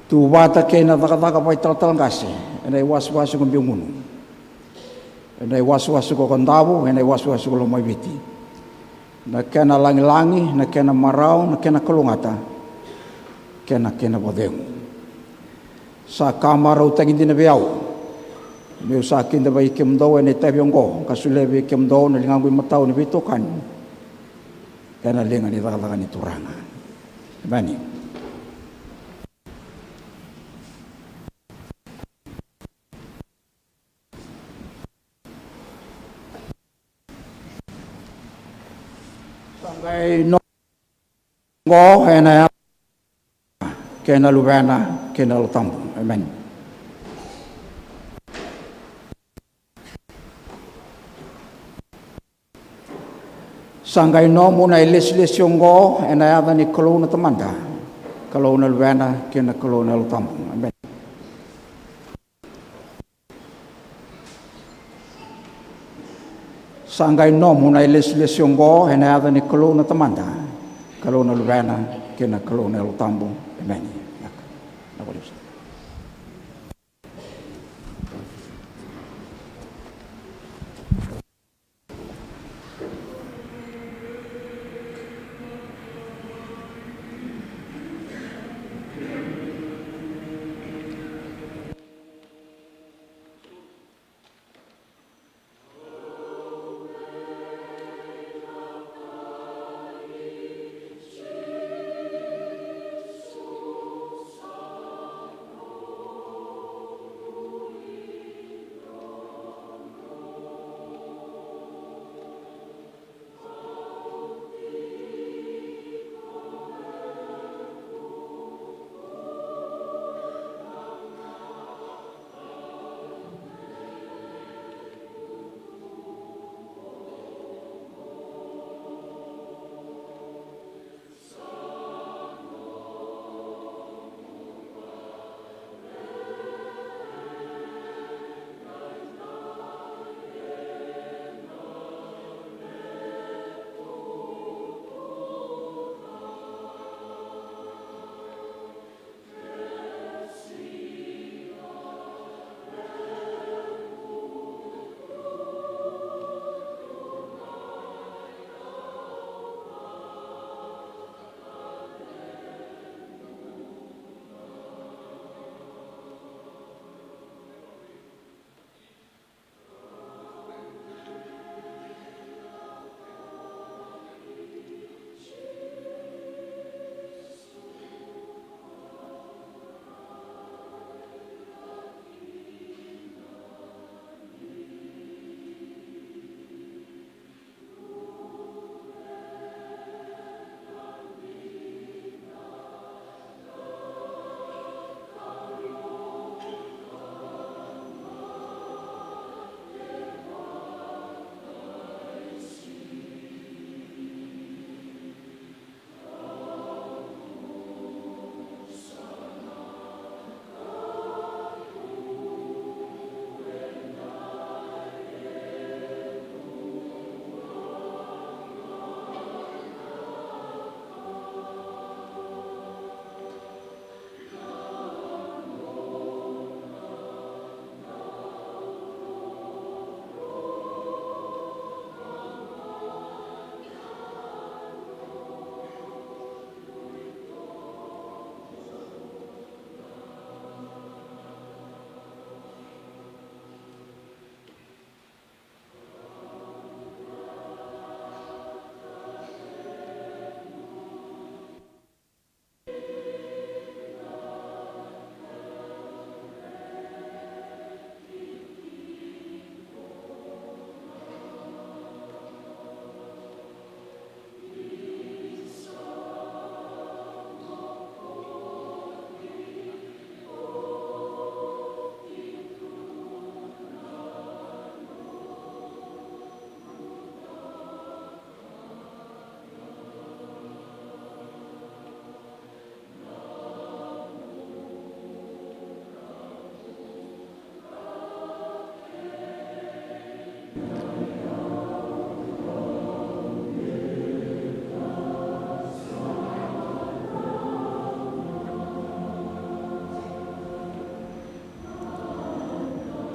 Tu vata kei na cakacaka vakaitalatala qase ena iwasewase ko Biugunu, ena iwasewase ko Kadavu, ena iwasewase ko Lomaiviti, na kena lagilagi, na kena marau, na kena kalougata, kei na kena vakacegu. Sa ka marautaki dina vei au meu sa kidavaki kemudou ena itavi oqo ka solia vei kemudou na ligaqu imatau ni veitokani ena liga ni cakacaka ni Turaga. Emeni. Sa qai no- Oqo ena yaca kei na Luvena kei na Yalo Tabu. Emeni. Sa qai nomu na ilesilesi oqo ena yaca ni Kalou na Tamada, Kalou na Luvena kei na Kalou na Yalo Tabu. Emeni. Sa qai nomu na ilesilesi oqo ena yaca ni Kalou na Tamada, Kalou na Luvena kei na Kalou na Yalo Tabu. Emeni. Vinaka. Vinaka vakalevu sara.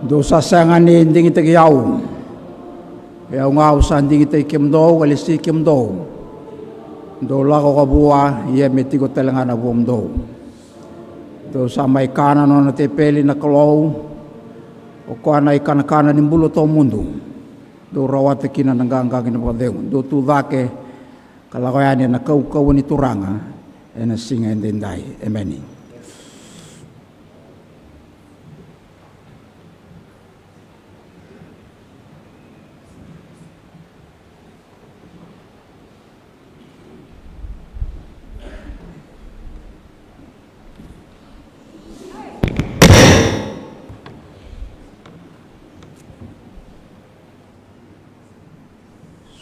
Dou sa sega ni digitaki au, e au ga au sa digitaki kemudou ka lesi kemudou. Dou lako ka vua, ia me tiko tale ga na vuamudou. Dou sa mai kana na nona tepeli na Kalou, o koya na ikanakana ni bula tawamudu. Dou rawata kina na qaqa kei na vakacegu. Dou tu cake ka lako yani ena kaukauwa ni Turaga ena siga edaidai. Emeni.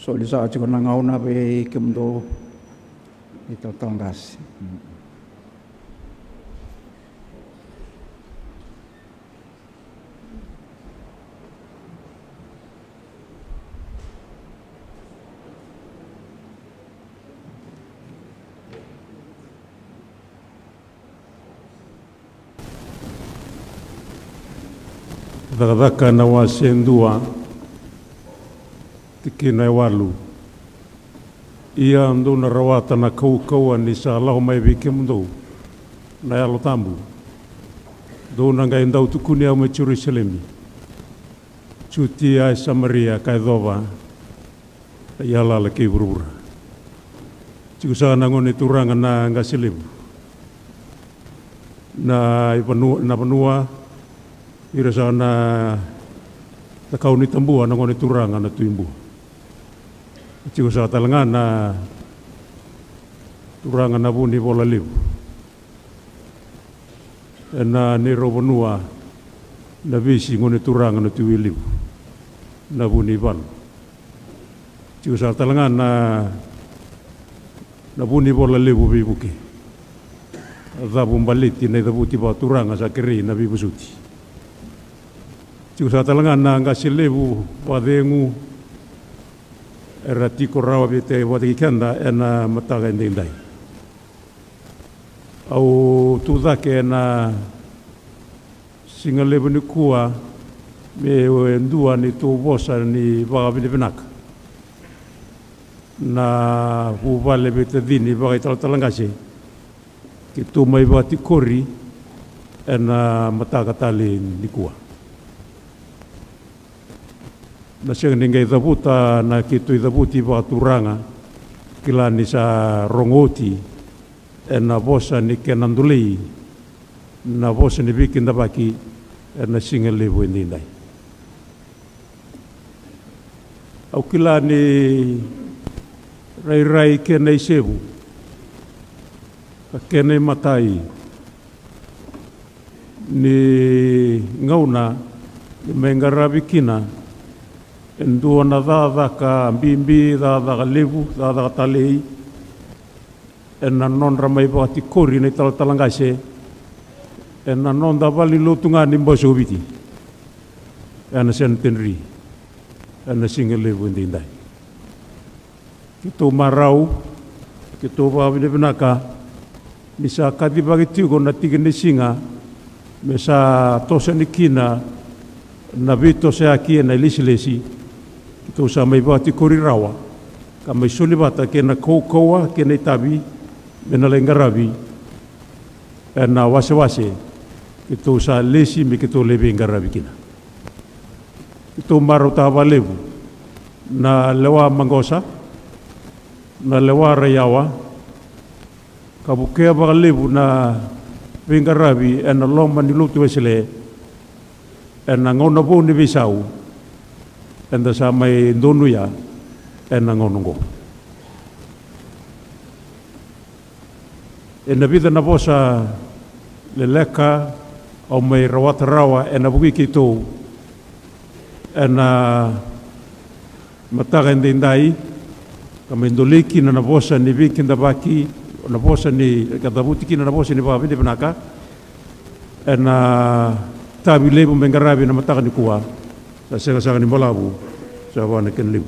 Soli saka tiko na gauna vei kemudou italatala qase. Cakacaka na wase dua, tikina e walu. Ia dou na rawata na kaukauwa ni sa lako mai vei kemudou na Yalo Tabu. Dou na qai dau tukuni au mai Jerusalemi, Jutia, e Samaria, ka yacova na iyalayala kei vuravura. Tiko saka na gone turaga na qase levu na ivanua, na vanua, ira saka na, na kau ni tabua na gone turaga na Tui Bua. Tiko saka tale ga na turaga na Vunivola Levu ena neirau vanua na Visi, gone turaga na Tui Levu na Vunivalu. Tiko saka tale ga na, na Vunivola Levu veivuke, cavu baleti na icavuti vakaturaga sa kerei na veivosoti. Tiko saka tale ga na qase levu vakacegu era tiko rawa vei keda, vakataki keda ena mataka edaidai. Au tu cake ena siga levu nikua me dua neitou vosa ni vakavinavinaka na vuvale veitacini vakaitalatala qase keitou mai vakatikori ena mataka tale nikua. Na sega ni qai cavuta na keitou icavuti vakaturaga, kila ni sa rogo oti ena vosa ni kena dolei na vosa ni veikidavaki ena siga levu edaidai. Au kila ni rairai kena isevu ka kena imatai ni gauna ni mai qaravi kina e dua na cakacaka bibi, cakacaka levu, cakacaka talei ena nodra mai vakatikori na italatala qase ena noda valenilotu ga ni Bose o Viti ena Centenary ena siga levu edaidai. Keitou marau, keitou vakavinavinaka ni sa kacivaki tiko na tiki ni siga me sa toso yani kina na veitosoyaki ena ilesilesi. Keitou sa mai vakatikori rawa ka mai soli vata kei na kaukauwa kei na itavi me na lai qaravi ena wasewase keitou sa lesi me keitou lai veiqaravi kina. Keitou marautaka vakalevu na lewa maqosa, na lewa raiyawa, ka vukea vakalevu na veiqaravi ena loma ni lotu Wesele ena gauna vou ni veisau eda sa mai donuya ena gauna oqo. Ena vica na vosa leleka au mai rawata rawa ena vuku i keitou ena mataka edaidai, ka mai dolei kina na vosa ni veikidavaki, na vosa ni, ka cavuti kina na vosa ni vakavinavinaka ena itavi levu mai qaravi ena mataka nikua. Sa sega saka ni balavu, sa va na kena levu.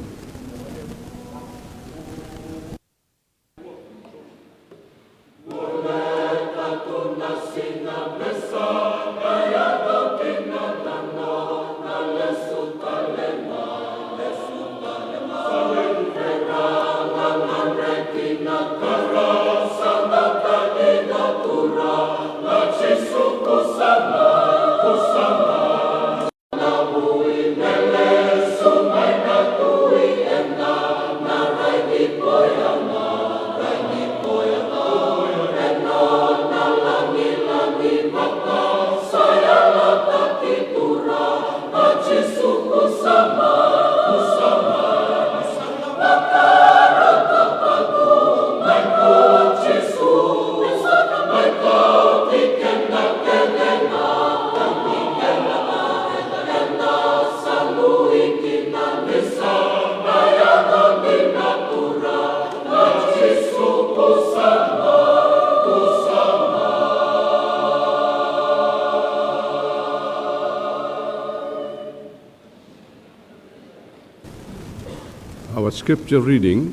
Scripture reading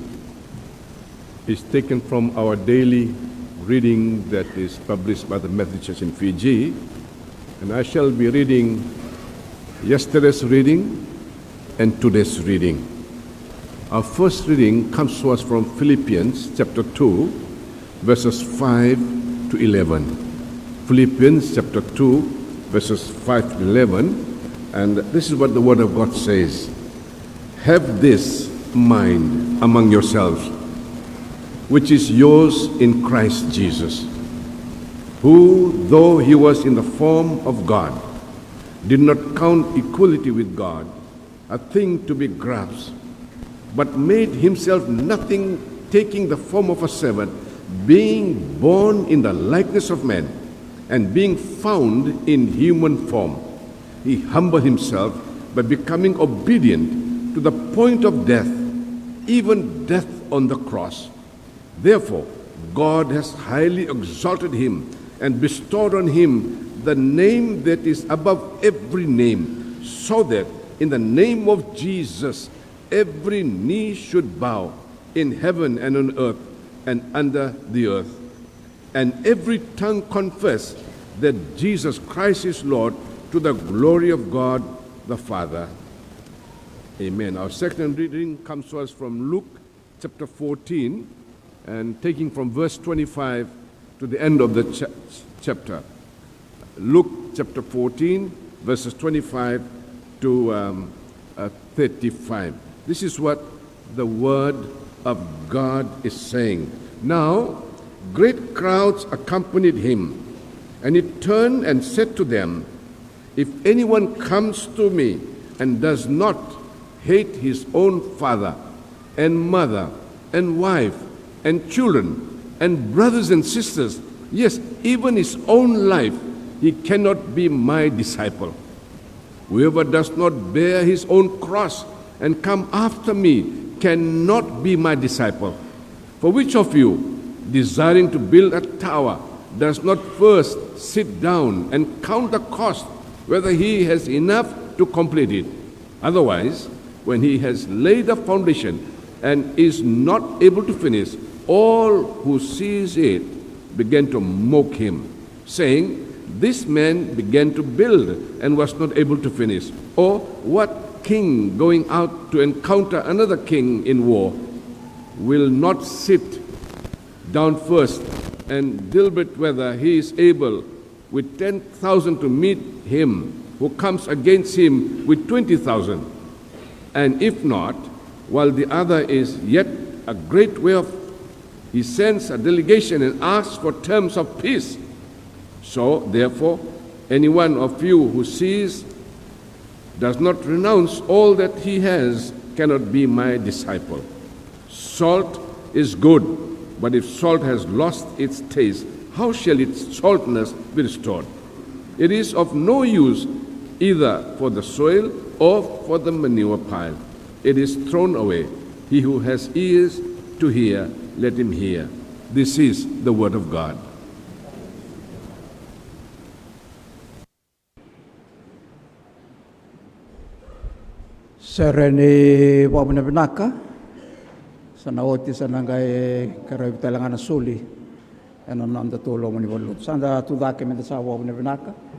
is taken from our daily reading that is published by the Methodist Church in Fiji, and I shall be reading yesterday's reading and today's reading. Our first reading comes to us from Philippians chapter two, verses five to eleven. Philippians chapter two, verses five to eleven, and this is what the Word of God says. Have this mind among yourselves, which is yours in Christ Jesus, who, though he was in the form of God, did not count equality with God a thing to be grasped, but made himself nothing, taking the form of a servant, being born in the likeness of men, and being found in human form. He humbled himself by becoming obedient to the point of death, even death on the cross. Therefore, God has highly exalted him and bestowed on him the name that is above every name, so that in the name of Jesus every knee should bow in heaven and on earth and under the earth, and every tongue confess that Jesus Christ is Lord, to the glory of God the Father. Amen. Our second reading comes to us from Luke chapter fourteen, and taking from verse twenty-five to the end of the cha- chapter. Luke chapter fourteen, verses twenty-five to um, uh, thirty-five. This is what the word of God is saying. Now, great crowds accompanied him, and he turned and said to them, "If anyone comes to me and does not hate his own father and mother and wife and children and brothers and sisters, yes, even his own life, he cannot be my disciple. Whoever does not bear his own cross and come after me cannot be my disciple. For which of you, desiring to build a tower, does not first sit down and count the cost, whether he has enough to complete it? Otherwise, when he has laid a foundation and is not able to finish, all who sees it begin to mock him, saying, 'This man began to build and was not able to finish.' Or what king going out to encounter another king in war will not sit down first and deliberate whether he is able with ten thousand to meet him who comes against him with twenty thousand? And if not, while the other is yet a great way off, he sends a delegation and asks for terms of peace. So, therefore, any one of you who sees does not renounce all that he has cannot be my disciple. Salt is good, but if salt has lost its taste, how shall its saltness be restored? It is of no use either for the soil or for the manure pile. It is thrown away. He who has ears to hear, let him hear. This is the word of God. Sere ni vakavinavinaka. Sa na oti, sa na qai qaravi tale ga na soli ena nodatou loma ni valenilotu. Sa da tucake me da sa vakavinavinaka.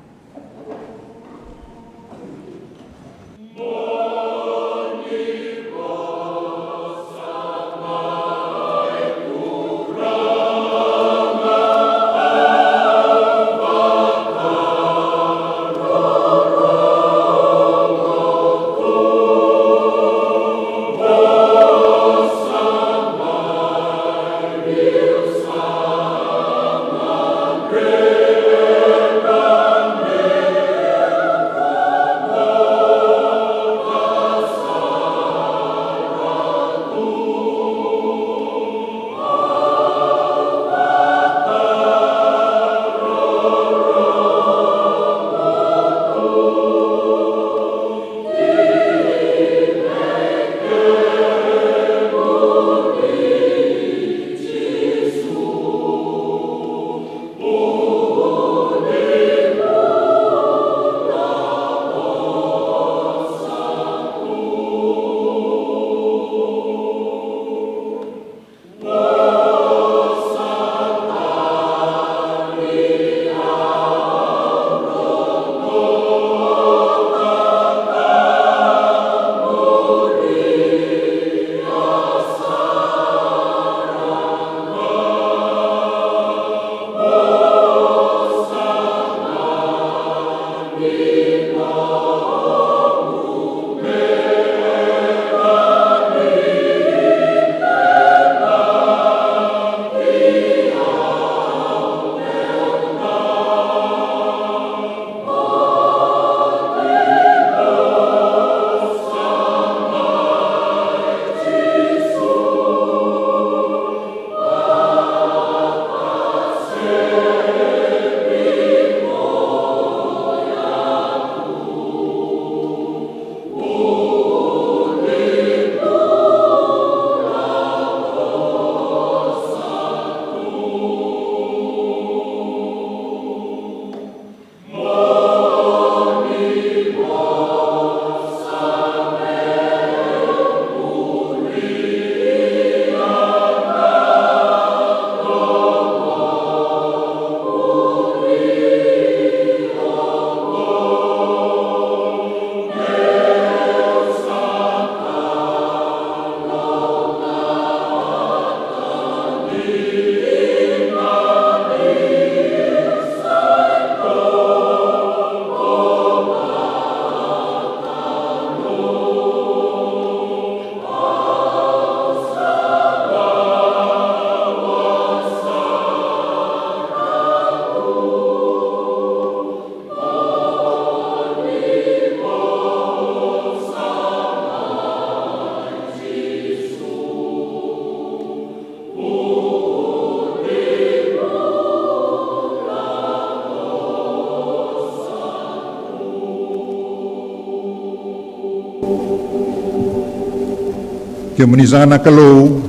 Kemuni saka na Kalou,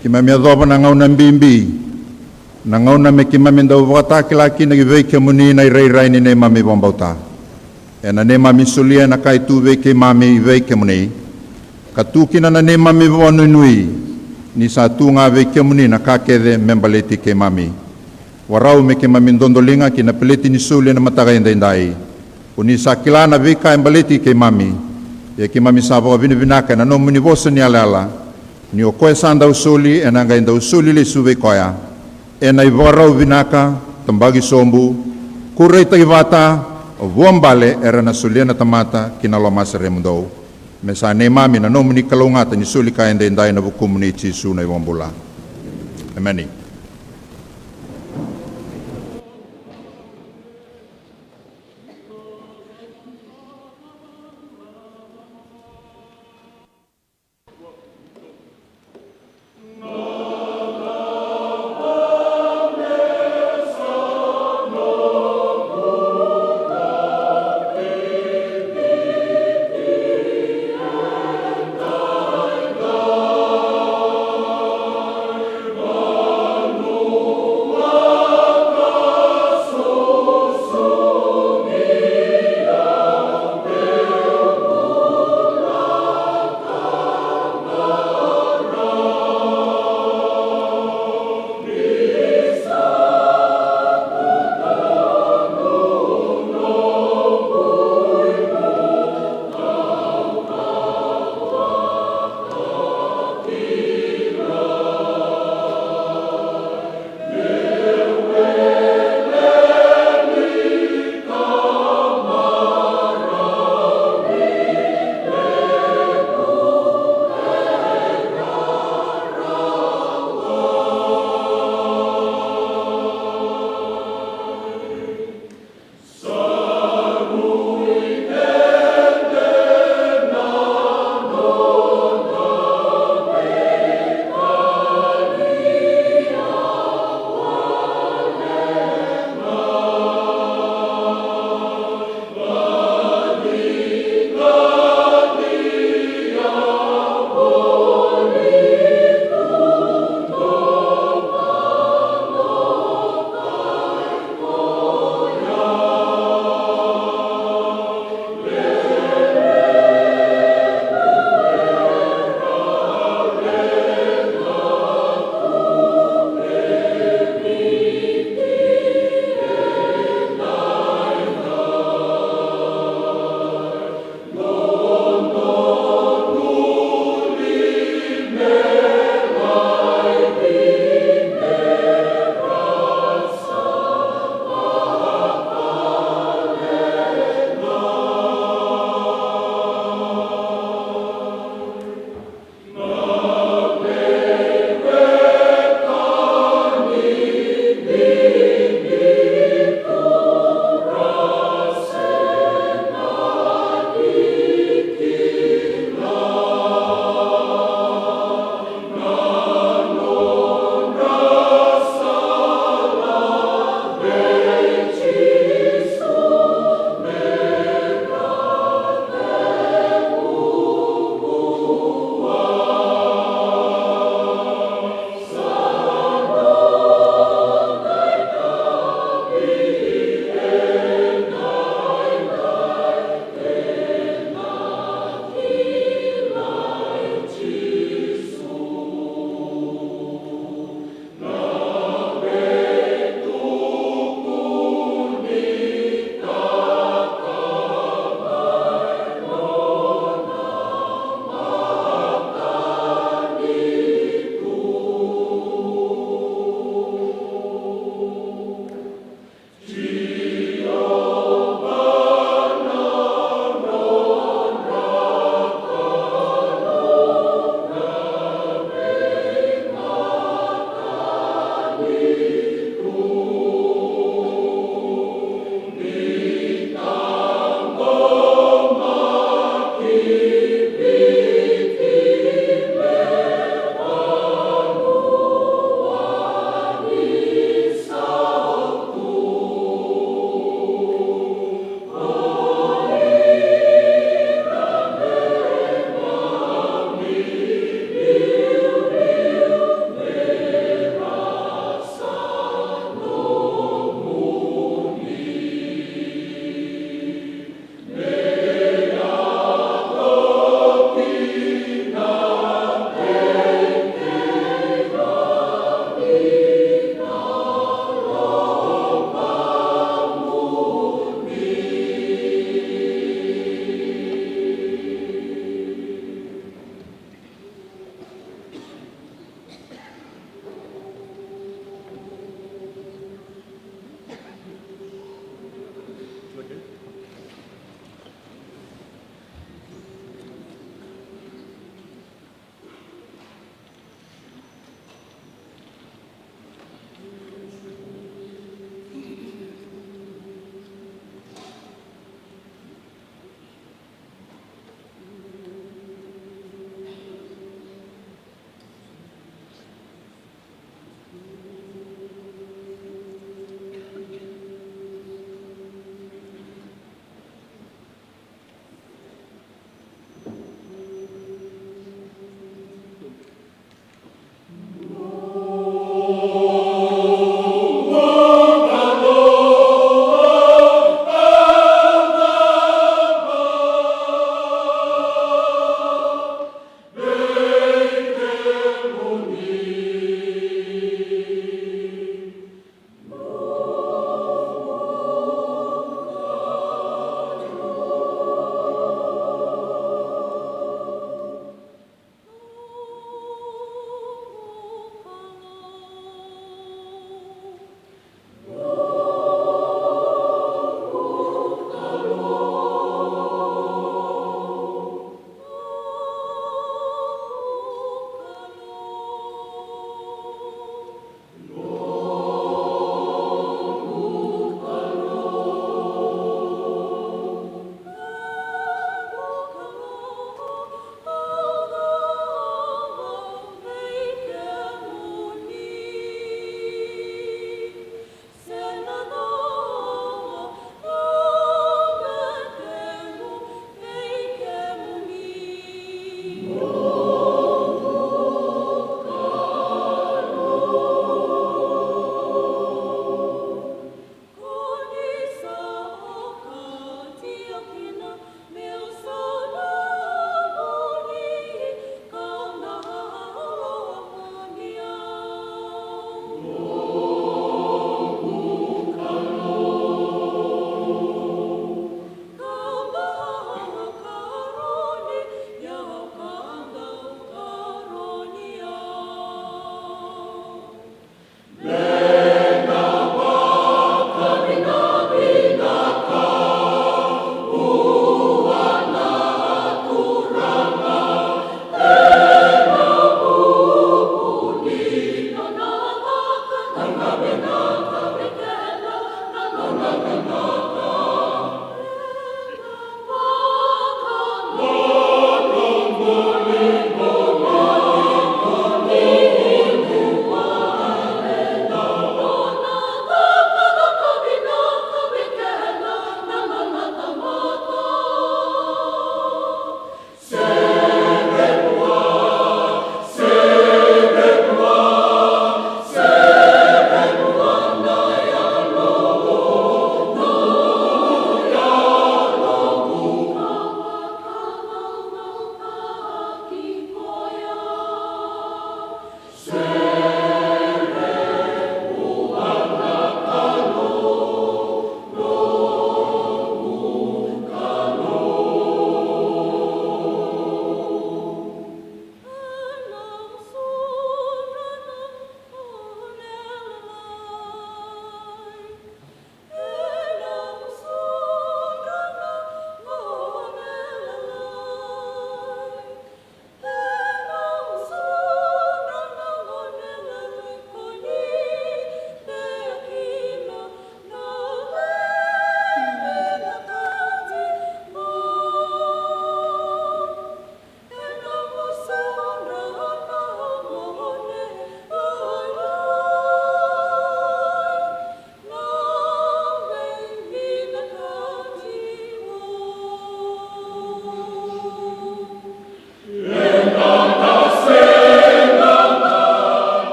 keimami yacova na gauna bibi, na gauna me keimami dau vakatakila kina ki vei kemuni na irairai ni neimami vakabauta. Ena neimami solia na ka e tu vei keimami i vei kemuni, ka tu kina na neimami vakanuinui ni sa tu ga vei kemuni na ka kece me baleti keimami. Vakarau me keimami dodoliga ki na peleti ni soli ena mataka edaidai. Ko ni sa kila na veika e baleti keimami. Ia keimami sa vakavinavinaka ena nomuni vosa ni yalayala, ni o koya sa dau soli ena qai dau soli lesu vei koya, ena ivakarau vinaka, tabaki sobu, kureitaki vata, vuabale era na solia na tamata ki na lomasere mudou. Me sa neimami na nomuni kalougata ni soli ka edaidai ena vukumuni Jisu na iVakabula. Emeni.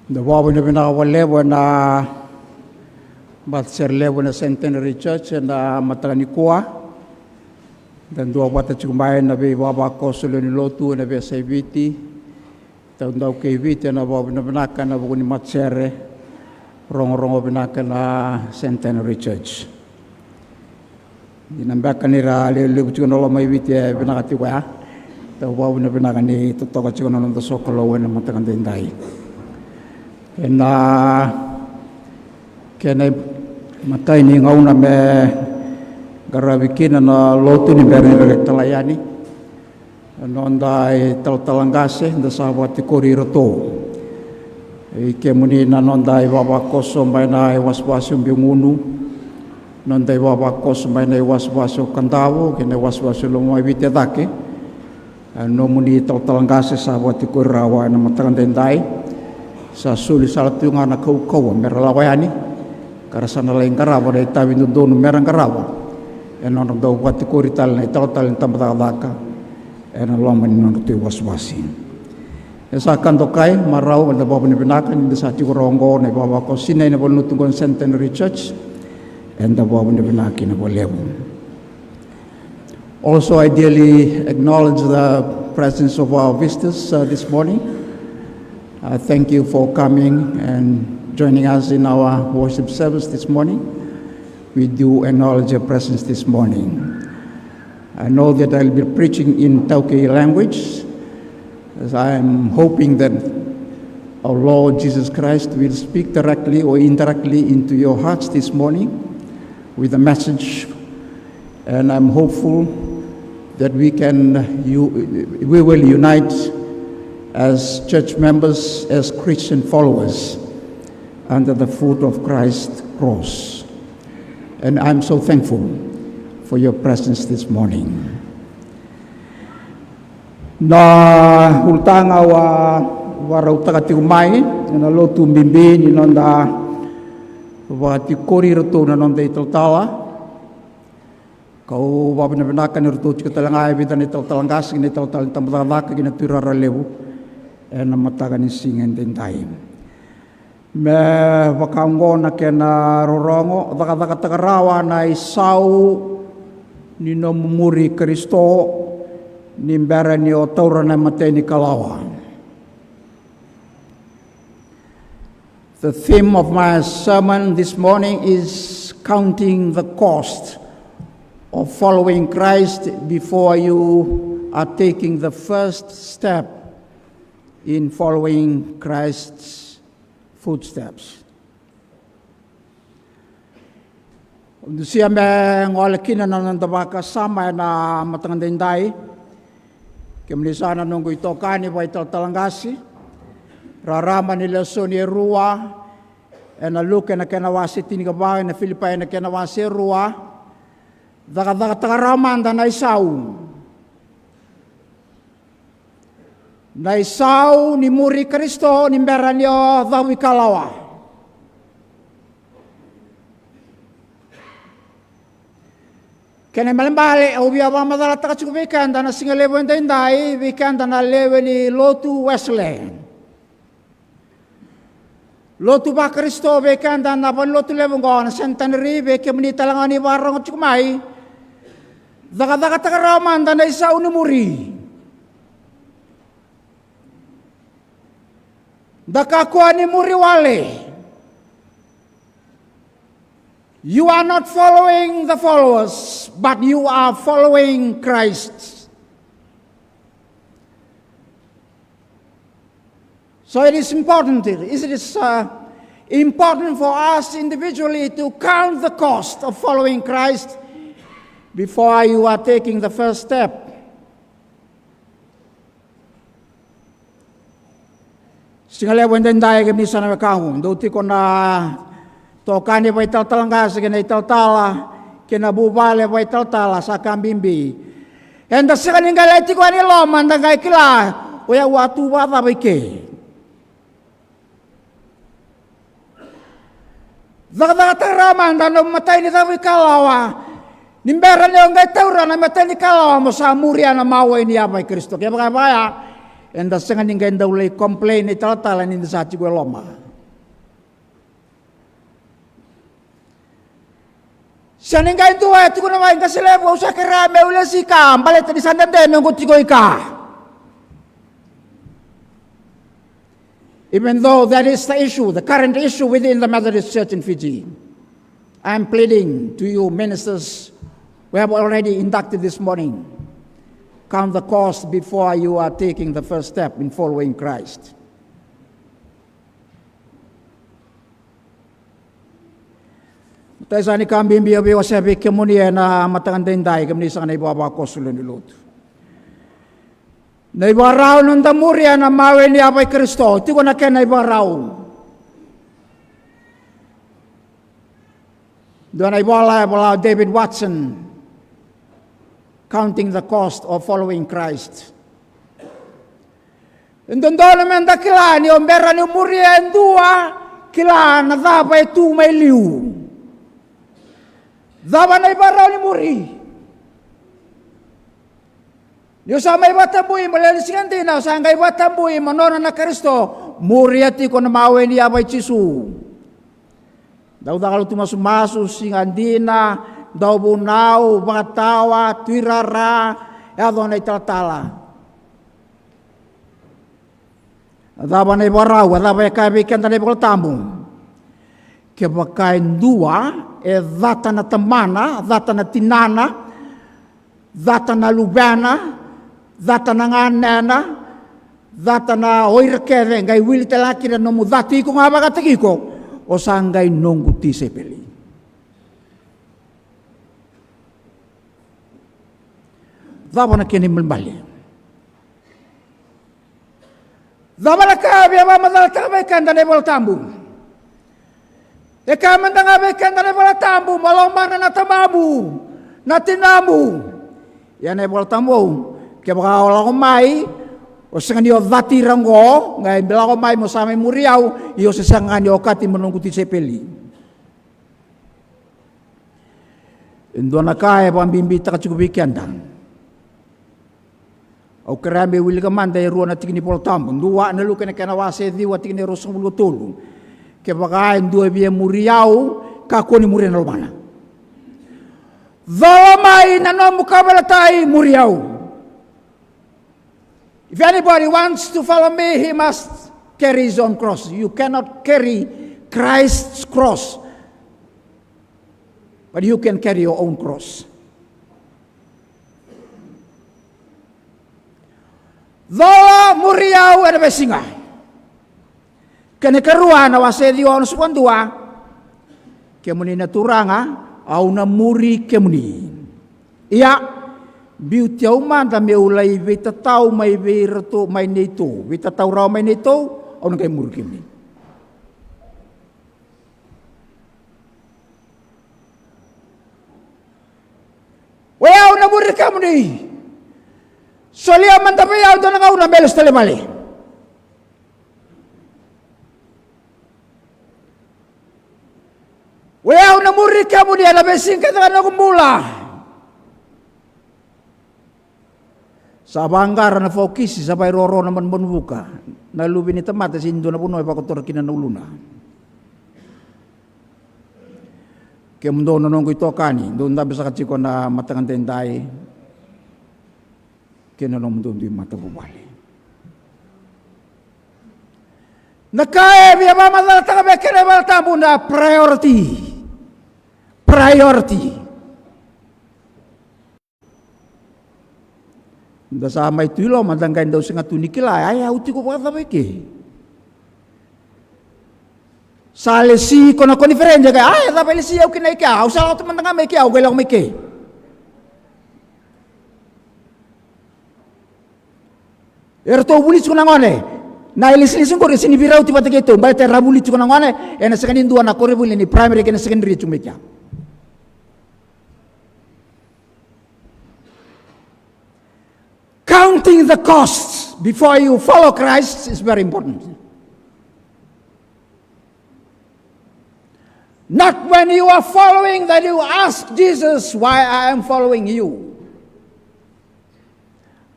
Da vakavinavinaka vakalevu ena matasere levu na Centenary Church ena mataka nikua. Da duavata tiko mai na veivavakoso lewe ni lotu ena veiyasai Viti, taudau kei Viti, ena vakavinavinaka ena vuku ni matasere rogorogo vinaka na Centenary Church. Dina beka ni ra levulevu tiko na loma i Viti e vinaka tiko ya. Tau vakavinavinaka ni totoka tiko na noda sokalou ena mataka daidai. Ena kena imatai ni gauna me qaravi kina na lotu ni bera ni ra talai yani na noda italatala qase, da sa vakatikori iratou. I kemuni na noda ivavakoso mai na iwasewase o Biugunu, noda ivavakoso mai na iwasewase o Kadavu kei na iwasewase o Lomaiviti e cake. A nomuni italatala qase sa vakatikori rawa ena mataka daidai. Sa soli sara tu ga na kaukauwa me ra lako yani, ka ra sa na lai qarava na itavi dodonu me ra qarava ena nodra dau vakatikori tale na italatala ni tabacakacaka ena loma ni nodratou iwasewase. E sa ka dokai, marau, eda vakavinavinaka ni da sa tiko rawa oqo na ivavakoso sinai ena valenilotu oqo na Centenary Church. Eda vakavinavinaka kina vakalevu. Also, I dearly acknowledge the presence of our visitors, uh, this morning. Uh, thank you for coming and joining us in our worship service this morning. We do acknowledge your presence this morning. I know that I'll be preaching in Taukei language, as I am hoping that our Lord Jesus Christ will speak directly or indirectly into your hearts this morning with a message. And I'm hopeful that we can, you, we will unite as church members, as Christian followers under the foot of Christ's cross. And I'm so thankful for your presence this morning. Na ulutaga au a vakarautaka tiko mai ena lotu bibi ni noda vakatikori iratou na noda italatala. Kau vakavinavinaka ni ratou tiko tale ga e vica na italatala qase kei na italatala ni tabacakacaka kei na tuirara levu ena mataka ni siga edaidai. Me vaka oqo na kena rorogo: cakacakataka rawa na isau ni nomu muri Karisito ni bera ni o taura na imatai ni kalawa. The theme of my sermon this morning is counting the cost of following Christ before you are taking the first step in following Christ's footsteps. Dusia me gole kina na noda vakasama ena mataka daidai. Kemuni sa na noqu itokani vakaitalatala qase, rarama ni lesoni e rua ena Luke ena kena wase tinikava, ena Filipai ena kena wase e rua. Cakacakataka rawa mada na isau. Na isau ni muri Karisito ni bera ni o cavuikalawa. Kena ibalebale, au via vakamacalataka tiko vei keda na siga levu edaidai, vei keda na lewe ni lotu Wesele. Lotu vaKarisito, vei keda na valenilotu levu oqo na Centenary, vei kemuni tale ga ni vakarorogo tiko mai. Cakacakataka rawa mada na isau ni muri. Da kakua ni muri wale. You are not following the followers, but you are following Christ. So it is important, it is, uh, important for us individually to count the cost of following Christ before you are taking the first step. Siga levu edaidai, kemuni sa na wekaqu, dou tiko na tokani vakaitalatala qase kei na italatala kei na vuvale vakaitalatala, sa ka bibi. Eda sega ni qai lai tiko yani loma da qai kila o yau a tu vakacava i ke. Cakacakataka rawa mada na nomu imatai ni cavuikalawa ni bera ni o qai taura na imatai ni kalawa mo sa muria na mawe ni yava i Karisito. Kevaka e vaya, Eda sega ni qai dau lai complain na italatala ni da sa tiko e loma. Sega ni qai dua e tukuna mai, qase levu, au sa kerea meu lesi i ka baleta ni sa dede noqu tiko i ka. Even though that is the issue, the current issue within the Methodist Church in Fiji, I'm pleading to you ministers who have already inducted this morning, count the cost before you are taking the first step in following Christ. Matai sa ni ka bibi au via wasea vei kemuni ena mataka daidai, kemuni saka na ivavakoso lewe ni lotu. Na ivakarau na noda muria na mawe ni yava i Karisito, tiko na kena ivakarau. Dua na ivola e vola o David Watson, Counting the Cost of Following Christ. E dodonu meda kila ni o bera ni muria e dua, kila na cava e tu mai liu. Cava na ivakarau ni muri? Ni o sa mai vakatabui mo lewe ni siga dina, o sa qai vakatabui mo nona na Karisito, muria tiko na mawe ni yava i Jisu. Dau caka lotu masumasu, siga dina, dau vunau, vakatawa, tuirara, yaco na italatala. A cava na ivakarau, a cava e kaya vei keda na iVola Tabu? Kevaka e dua e cata na tamana, cata na tinana, cata na luvena, cata na ganena, cata na o ira kece, qai wili tale ga kina na nomu cati iko ga vakataki iko, o sa qai noqu tisaipeli. Cava na kena ibalebale? Cava na ka e via vakamacalataka vei keda na iVola Tabu? E kaya mada ga vei keda na iVola Tabu, mo lomana na tamamu, na tinamu. Ia na iVola Tabu, kevaka o lako mai, o sega ni o cati ira oqo, qai lako mai mo sa mai muri au, ia o se sega ga ni okati mo noqu tisaipeli. E dua na ka e vakabibitaka tiko vei keda. Au kerea me wilika mada e rua na tiki ni Vola Tabu. Dua na Luke na kena wase ciwa, tikina e ruasagavulu ka tolu. Kevaka e dua e via muri au, kakua ni muria na lomana. Cola mai na nomu kauveilatai, muri au. If anybody wants to follow me, he must carry his own cross. You cannot carry Christ's cross, but you can carry your own cross. Cola, muri au ena veisiga. Kena ikarua na wase ciwa, onosagavulu ka dua. Kemuni na Turaga, au na muri kemuni. Ia, biuti au mada meu lai veitatau mai vei iratou, mai neitou, veitatau rawa mai neitou, au na qai muri kemuni. O yau na muri kemuni. Solia mada vei au dua na gauna me lesu tale i vale. O yau na muri kemuni ena veisiga kece ga ni noqu bula. Sa vaqara na fokisi, sa vairoro na manumanu vuka. Na Luve ni tamata e sega ni dua na vanua e vakotora kina na uluna. Kemudou na noqu itokani, dou dabe saka tiko na mataka daidai, kei na nomudou dui matavuvale. Na ka e via vakamacalataka vei keda na iVola Tabu na priority. Priority. Da sa mai tu i loma, da qai dau sega tu ni kila, ai, au tiko vakacava eke? Sa lesi iko na koniferedi, qai, ai, cava e lesi au kina eke? Au sa lako tu mada ga mai eke, au qai lako mai eke. Eratou vulici tiko na gone. Na ilesilesi qori e sega ni veirauti vata kei tou, baleta era vulici tiko na gone ena sega ni dua na koronivuli ni primary kei na secondary e tu mai kea. Counting the costs before you follow Christ is very important. Not when you are following that you ask Jesus, "Why I am following you?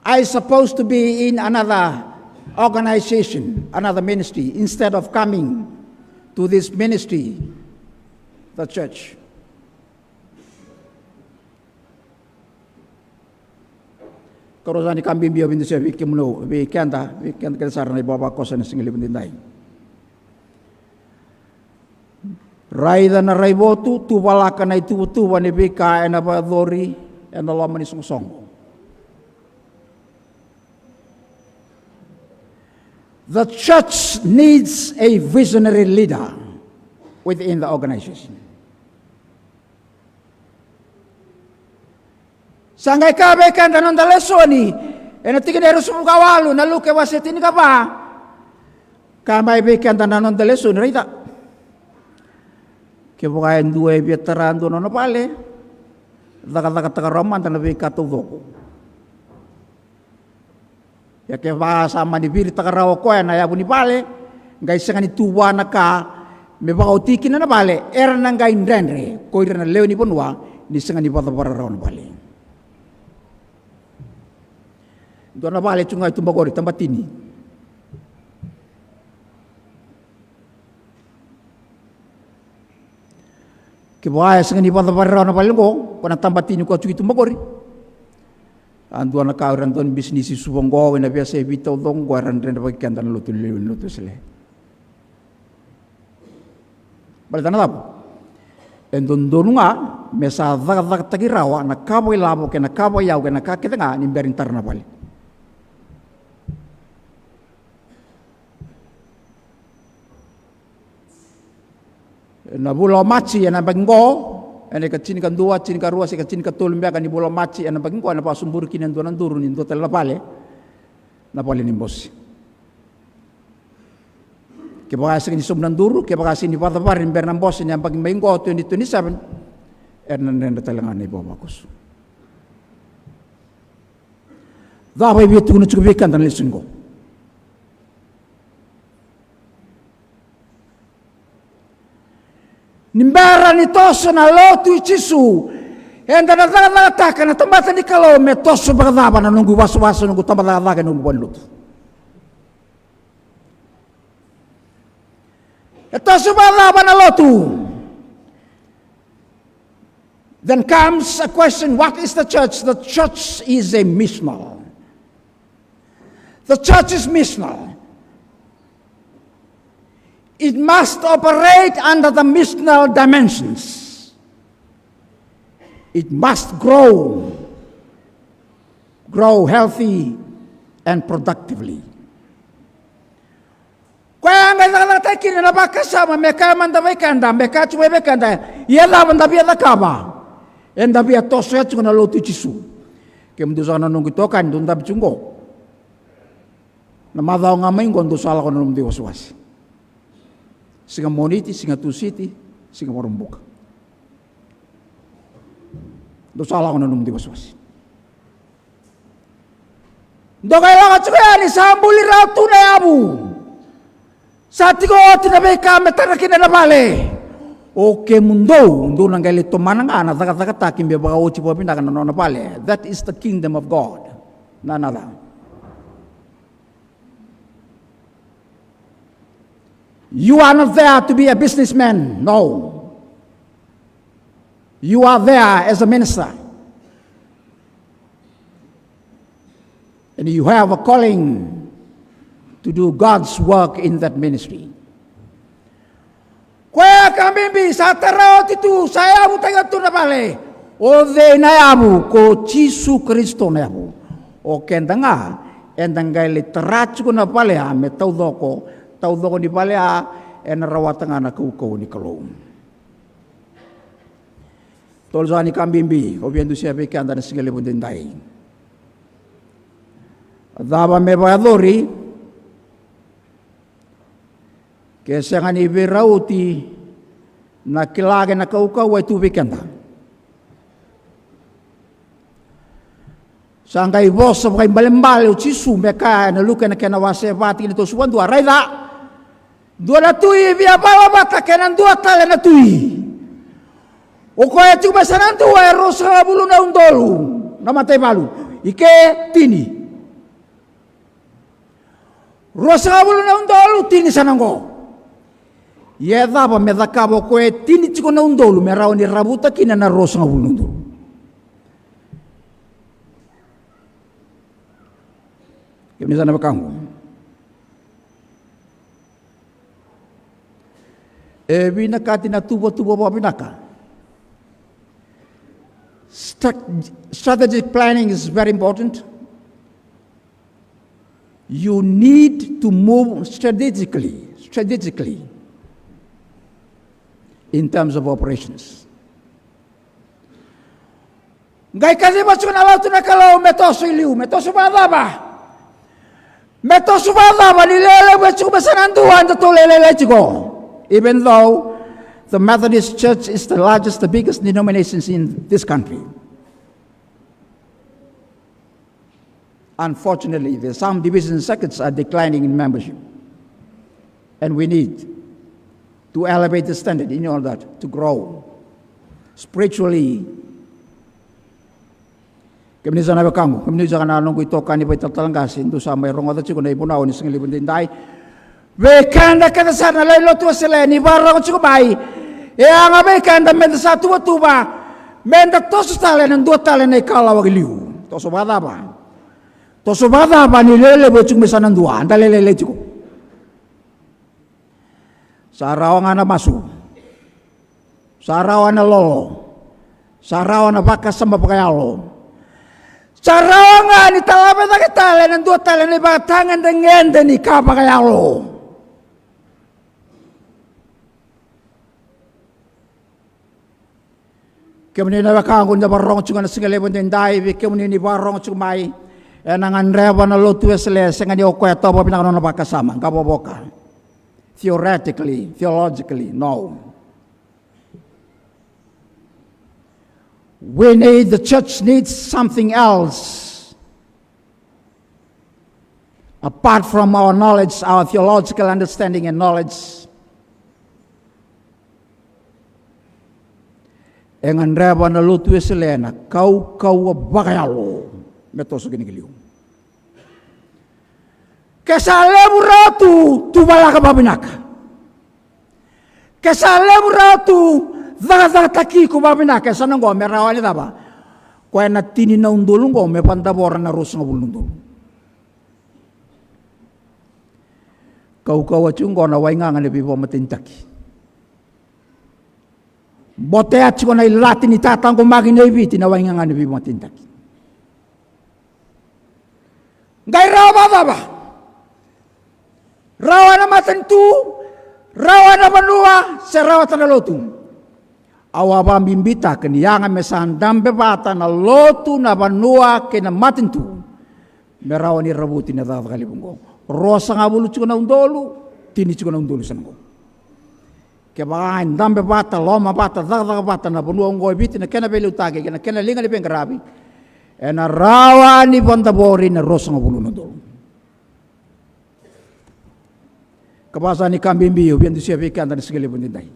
I supposed to be in another organization, another ministry, instead of coming to this ministry, the church. Karua ni ka bibi au via dusia vei kemuni, vei keda, vei keda kece sara na ivavakoso ena siga levu edaidai. Raica na raivotu, tuvalaka na ituvatuva ni veika ena vakayacori ena loma ni soqosoqo. The church needs a visionary leader within the organization. Sa qai kaya vei keda na noda lesoni ena tikina e ruasagavulu ka walu na Luke wase tinikava. Kaya mai vei keda na noda lesoni, raica. Kevaka e dua e via tara e dua na nona vale, cakacakataka rawa mada na veika taucoko. Ia kevaka sa mani viritaka rawa o koya na yavu ni vale, qai sega ni tu vua na ka me vakaoti kina na vale, era na qai dredre ko ira na lewe ni vanua ni sega ni vakacavara rawa na vale. Dua na vale tu ga e tuba qori, tabatini. Kevaka e sega ni vakacavari rawa na vale oqo, ko na tabatini ko a tuki tuba qori. A dua na ka o ira na dau ni bisinisi Suva oqo, ena veiyasai Viti taucoko oqo, era dredrevaki keda na lotu lelevu, na lotu Wesele. Baleta na cava? E dodonu ga me sa cakacakataki rawa na ka vakailavo kei na ka vakaiyau kei na ka kece ga ni bera ni tara na vale. Na vula o Maji ena yabaki qo, ena ika tinikadua, tinikarua se ika tinikatolu beka ni vula o Maji ena yabaki qo, ena vakasoburi kina e dua na duru ni dua tale na vale, na vale ni bose. Kevaka e sega ni sobu na duru, kevaka e sega ni vakacavari ni bera na bose ni yabaki mai qo, twenty twenty-seven, era na dredre tale ga na ivavakoso. Cava e via tukuna tiko vei keda na lesoni qo? Ni bera ni toso na lotu i Jisu, eda na cakacakataka na tamata ni Kalou me toso vakacava na noqu wasawasa, noqu tabacakacaka, noqu valenilotu. E toso vakacava na lotu? Then comes a question, what is the church? The church is a missional. The church is missional. It must operate under the missional dimensions. It must grow, grow healthy and productively. Koya ga e cakacakataki kina na vakasama me kaya mada vei keda, me kaya tiko vei keda, ia cava da via cakava? Eda via tosoya tiko na lotu i Jisu. Kemudou saka na noqu itokani, dou dabe tiko qo. Na macawa ga mai qo dou sa lako na nomudou iwasewase. Siga Moniti, siga Tusiti, siga Vakaraubuka. Dou sa lako na nomudou iwasewase. Dou qai lako tiko yani sa buli rawa tu na yavu. Sa tiko oti na veika me tara kina na vale. O kemudou, dou na qai lai tomana ga na cakacakataki me vakaoti vakavinaka na nona vale. That is the kingdom of God. Na, na, na. You are not there to be a businessman, no. You are there as a minister. And you have a calling to do God's work in that ministry. Koya ka bibi, sa tara oti tu, sa yavutaki oti tu na vale. O cei na yavu? Ko Jisu Karisito na yavu. O keda ga, eda qai lai tara tiko na vale ya me taucoko, taucoko ni vale ya, ena rawata ga na kaukauwa ni Kalou. Tolu saka ni ka bibi au via dusia vei keda na siga levu edaidai. Cava me vakayacori ke sega ni veirauti na kila kei na kaukauwa e tu vei keda? Sa qai vosa vakaibalebale o Jisu me kaya ena Luke na kena wase va, tikina tolusagavulu ka dua, raica, dua na tui e via vala vata kei na dua tale na tui. O koya e tiko mai sa na dua e ruasagavulu na udolu na mataivalu. I ke tini. Ruasagavulu na udolu, tini sa na qo. Ia e cava me cakava o koya e tini tiko na udolu me rawa ni ravuta kina na ruasagavulu na udolu? Kemuni sa na wekaqu, e vinakati na tuvatuva vakavinaka. Strat-, strategic planning is very important. You need to move strategically, strategically in terms of operations. Qai kaciva tiko na lotu na Kalou me toso i liu, me toso vakacava? Me toso vakacava ni lewe levu e tiko me sa na dua, eda tou lailai tiko. Even though the Methodist Church is the largest, the biggest denominations in this country. Unfortunately, the some division circuits are declining in membership. And we need to elevate the standard in order to grow spiritually. Kemuni sa na wekaqu, kemuni sa na noqu itokani vakaitalatala qase, dou sa mai rogoca tiko na ivunau ni sigalevu daidai. Vei keda kece sara na lewe ni lotu Wesele ni vakarorogo tiko mai, e yaga vei keda meda sa tuvatuva, meda toso tale ena dua tale na ikalawa ki liu. Toso vakacava? Toso vakacava ni lewe levu e tiko me sa na dua, da lailai tiko? Sa rawa ga na masu. Sa rawa na lolo. Sa rawa na vakasama vakayalo. Sa rawa ga ni talave cake tale na dua tale na ivakatagedegede ni ka vakayalo. Kemuni na wekaqu ni vakarorogo tiko na sigalevu daidai, vei kemuni ni vakarorogo tiko mai, ena gadreva na lotu Wesele, sega ni o koya e tawa vakavinaka na nona vakasama, qavokavoka. Theoretically, theologically, no. We need, the church needs something else. Apart from our knowledge, our theological understanding and knowledge, e gadreva na lotu Wesele na kaukauwa vakayalo me toso kina ki liu. Ke sa levu rawa tu, tu valaka vakavinaka. Ke sa levu rawa tu, cakacakataki iko vakavinaka, e sa na qo me rawa ni cava? Koya na tini na udolu qo me vadavora na ruasagavulu na udolu. Kaukauwa tiko qo na waigaga ni veivakamatenitaki. Botea tiko na ilati ni tataqomaki nei Viti na waigaga ni veivakamatenitaki. Qai rawa vakacava? Rawa na matanitu, rawa na vanua, se rawata na lotu? Au a vakabibitaka ni yaga me sa dabe vata na lotu, na vanua kei na matanitu me rawa ni ravuti na cakacaka levu oqo. Ruasagavulu tiko na udolu, tini tiko na udolu sa na qo. Kevaka e dabe vata, loma vata, cakacaka vata na vanua oqo e Viti, na kena veiliutaki kei na kena liga ni veiqaravi, ena rawa ni vadavori na ruasagavulu na udolu. Kevaka sa ni ka bibi au via dusia vei keda na sigalevu daidai,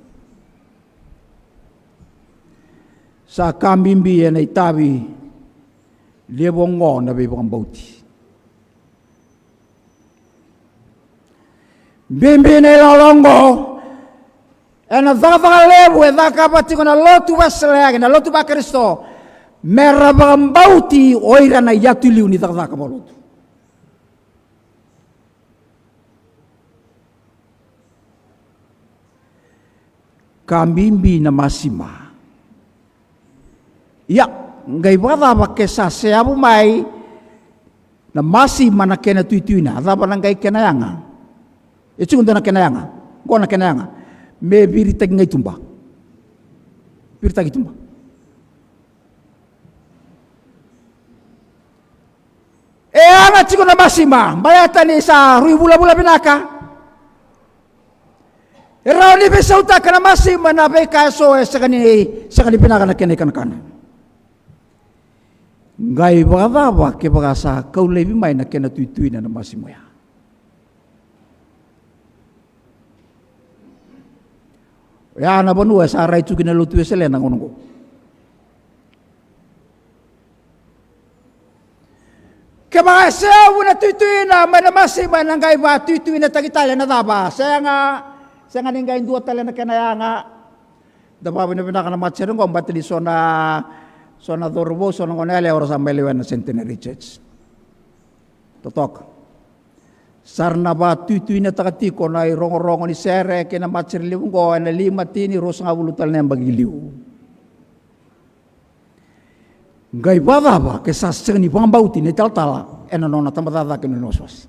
sa ka bibi ena itavi levu oqo na veivakabauti. Bibi na ilolo oqo ena cakacaka levu e cakava tiko na lotu Wesele, na lotu vaKarisito, me ra vakabauti o ira na iyatu i liu ni cakacaka vakalotu. Ka bibi na masima. Ia, qai vakacava ke sa seavu mai na masima na kena tuituina, a cava na qai kena yaga? E tiko dua na kena yaga, qo na kena yaga. Me viritaki ga i tuba. Viritaki i tuba. E yaga tiko na masima, baleta ni sa rui vulavula vinaka. E rawa ni veisautaka na masima na veika eso e sega ni, sega ni vinaka na kena ikanakana. Qai vakacava kevaka sa kau laivi mai na kena tuituina na masima oya? Oya na vanua e sa rai tu kina na lotu Wesele na gauna oqo. Kevaka e sevu na tuituina mai na masima, ena qai vatuituinataki tale na cava? Sega, sega ni qai dua tale na kena yaga. Da vakavinavinaka na matasere oqo, baleta ni so na, so na cauravou, so na goneyalewa era sa mai lewena na Centenary Church. Totoka. Sa ra na vatuituinataka tiko na irogorogo ni sere kei na matasere levu oqo ena lima, tini, ruasagavulu tale na yabaki i liu. Qai vakacava ke sa sega ni vakabauti na italatala ena nona tabacakacaka kei na nona wasewase?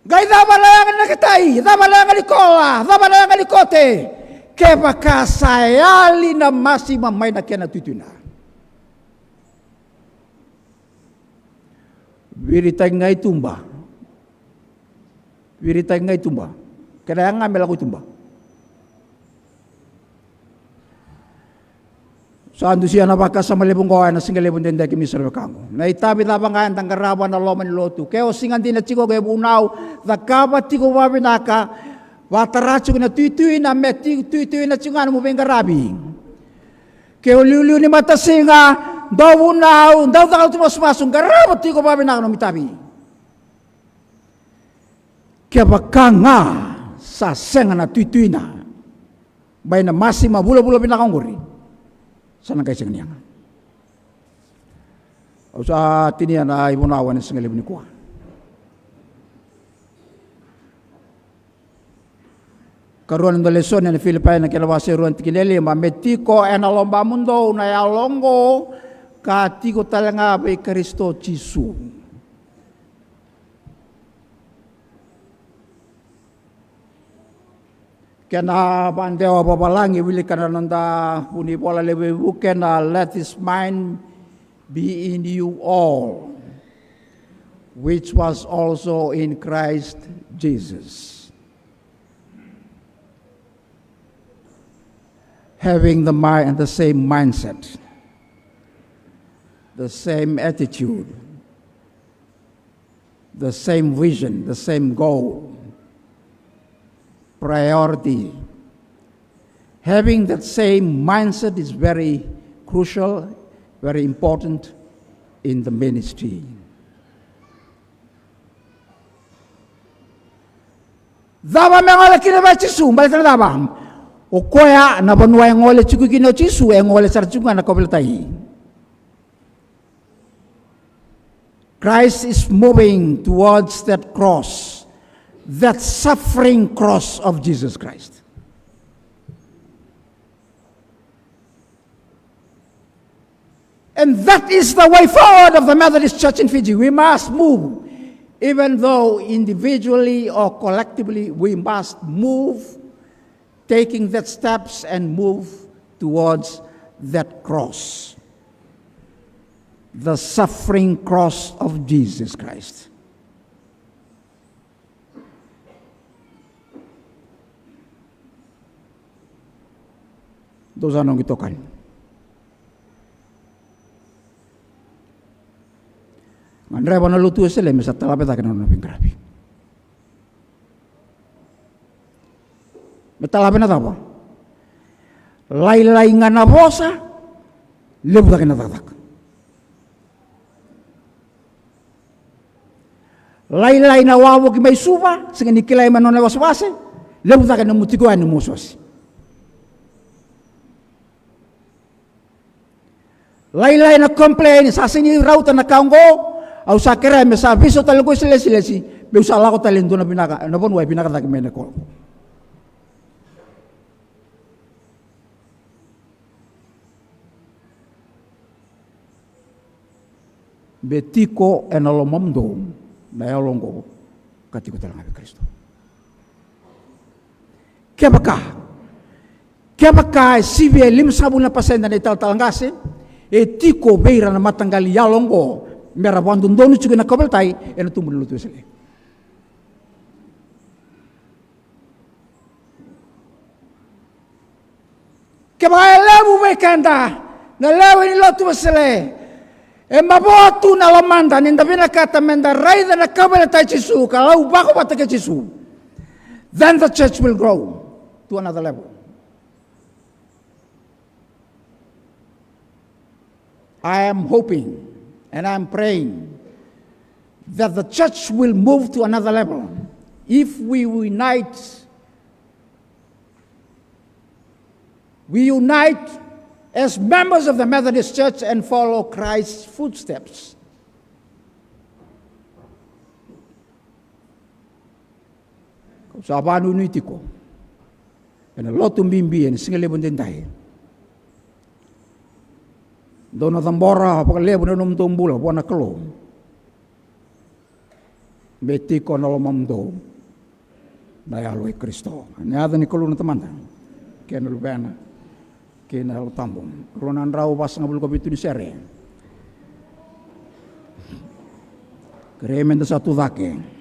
Qai cava na yaga ni neketai, cava na yaga ni kola, cava na yaga ni kote, kevaka sa yali na masima mai na kena tuituina? Viritaki ga i tuba. Viritaki ga i tuba. Kena yaga me lako i tuba. Sa dusia na vakasama levu oqo ena siga levu edaidai, kemuni sara na wekaqu. Na itavi cava ga eda qarava ena loma ni lotu, ke o siga dina tiko, ke vunau, cakava tiko vakavinaka. Vakatara tiko na tuituina, me ti-, tuituina tiko ga nomu veiqaravi. Ke o liuliu ni matasiga, dau vunau, dau cakava tu masumasu, qarava tiko vakavinaka nomu itavi. Kevaka ga sa sega na tuituina mai na masima vulavula vinaka oqori, sa na qai sega ni yaga. Au sa tinia na ivunau ena siga levu nikua. Karua ni noda lesoni ena Filipai, na kena wase rua, tikina e lima: Me tiko ena lomamudou na yalo oqo ka tiko tale ga vei Karisito Jisu. Kena vakadewa vakavalagi, wilika na noda vunivola levu e vuke na, "Let this mind be in you all, which was also in Christ Jesus." Having the mind and the same mindset, the same attitude, the same vision, the same goal, priority. Having that same mindset is very crucial, very important in the ministry. Cava me gole kina vei Jisu? Baleta na cava? O koya na vanua e gole tiko kina o Jisu, e gole sara tiko ga na kauveilatai. Christ is moving towards that cross, that suffering cross of Jesus Christ. And that is the way forward of the Methodist Church in Fiji. We must move, even though individually or collectively, we must move, taking that steps and move towards that cross, the suffering cross of Jesus Christ. Dou sa noqu itokani. Gadreva na Lotu Wesele me sa talave cake na nona veiqaravi. Me talave na cava? Lailai ga na vosa, levu cake na cakacaka. Lailai na wavoki mai Suva, sega ni kilai mai na nona wasewase, levu cake na nomu tiko yani nomu wasewase. Lailai na complain, sa sega ni rauta na ka oqo, au sa kerea me sa veisau tale oqo i Selesilesi, meu sa lako tale e dua na vinaka, na vanua e vinaka cake mai na koro. Me tiko ena lomamudou na yalo oqo ka tiko tale ga vei Karisito. Kevaka, kevaka e sivia e limasagavulu na pasede na italatala qase e tiko vei ira na mataqali yalo oqo, me ra vakadodonu tiko ena kauveilatai ena tubu ni Lotu Wesele. Kevaka e levu vei keda na lewe ni Lotu Wesele, e mavoa tu na lomada ni da vinakata me da raica na kauveilatai i Jisu ka lau vako vata kei Jisu, then the church will grow to another level. I am hoping and I am praying that the church will move to another level if we unite, we unite as members of the Methodist Church and follow Christ's footsteps. Kau sa vanuinui tiko ena lotu bibi ena siga levu edaidai. Dou na cabora vakalevu na nomudou bula vua na Kalou, me tiko na lomamudou na Yalo i Karisito. Ena yaca ni Kalou na Tamada kei na Luvena kei na Yalo Tabu. Rua na drau vasagavulu ka vitu ni sere. Kerei meda sa tu cake.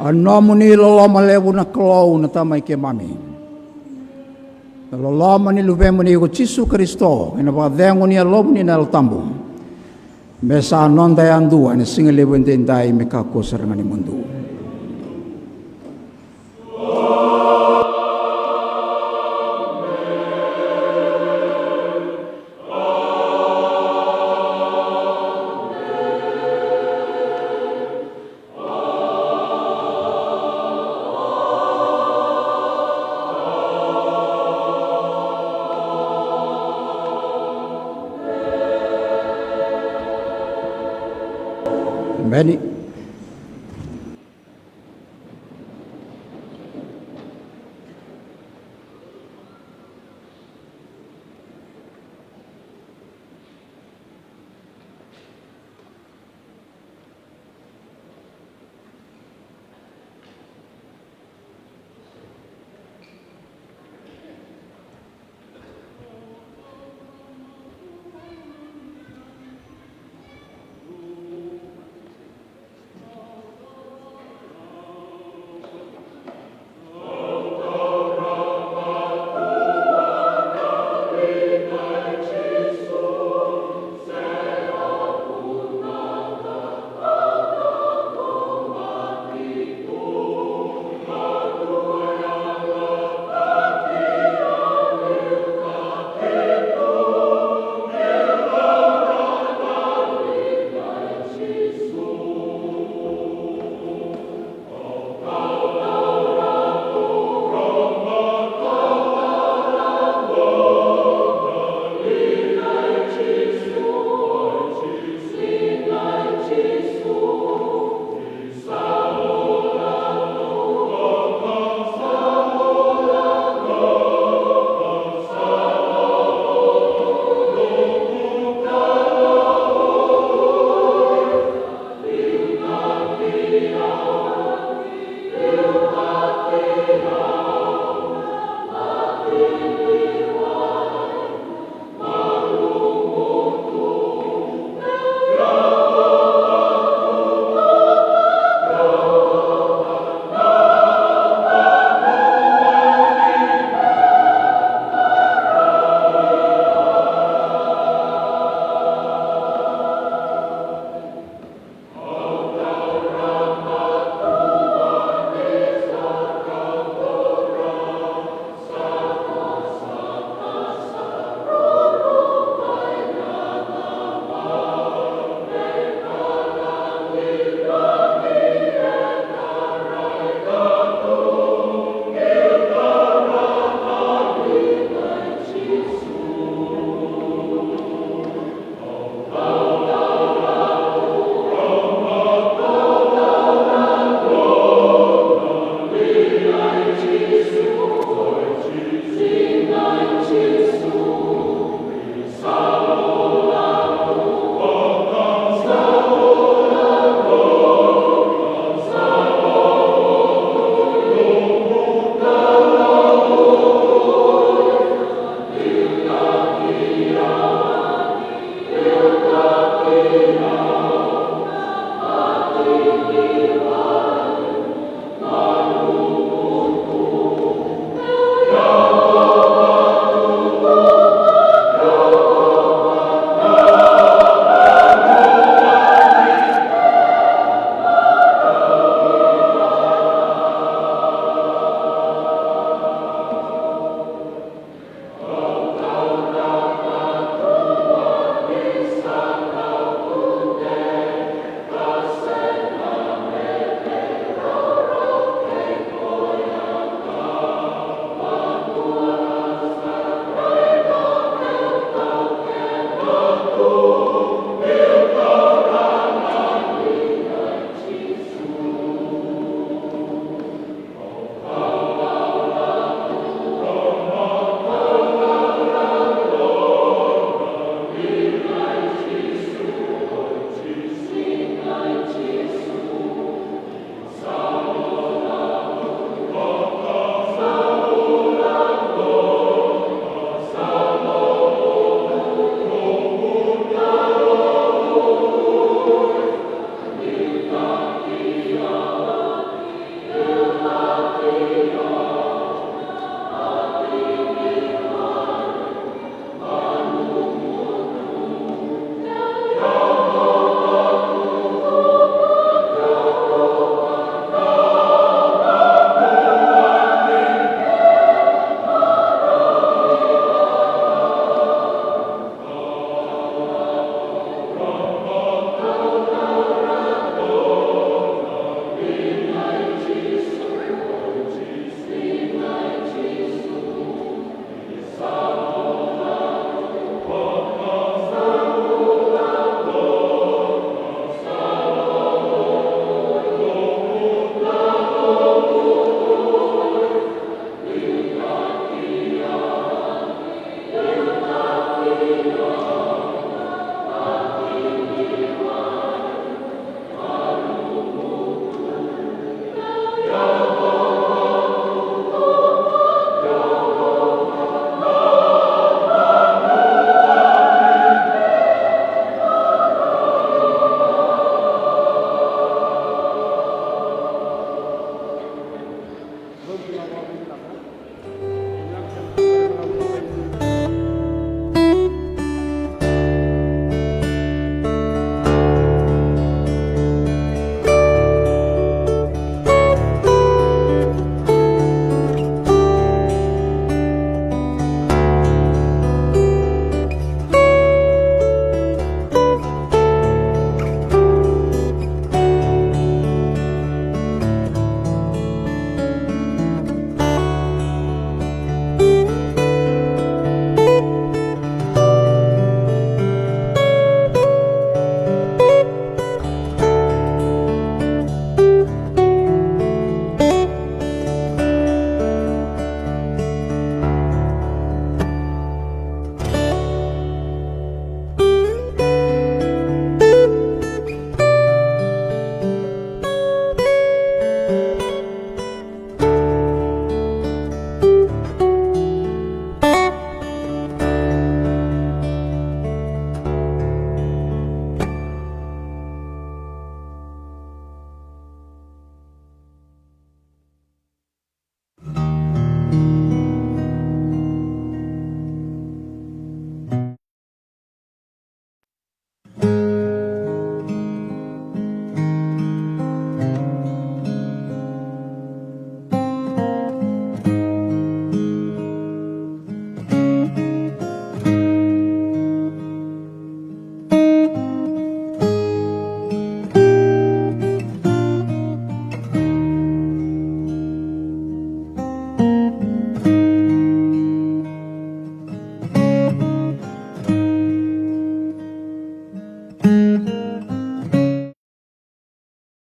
A nomuni loloma levu na Kalou na Tama i keimami, na loloma ni Luvemuni ko Jisu Karisito, kei na vakacegu ni Yalomuni na Yalo Tabu, me sa noda yadua ena siga levu edaidai me kakua sara ga ni mudu. Emeni.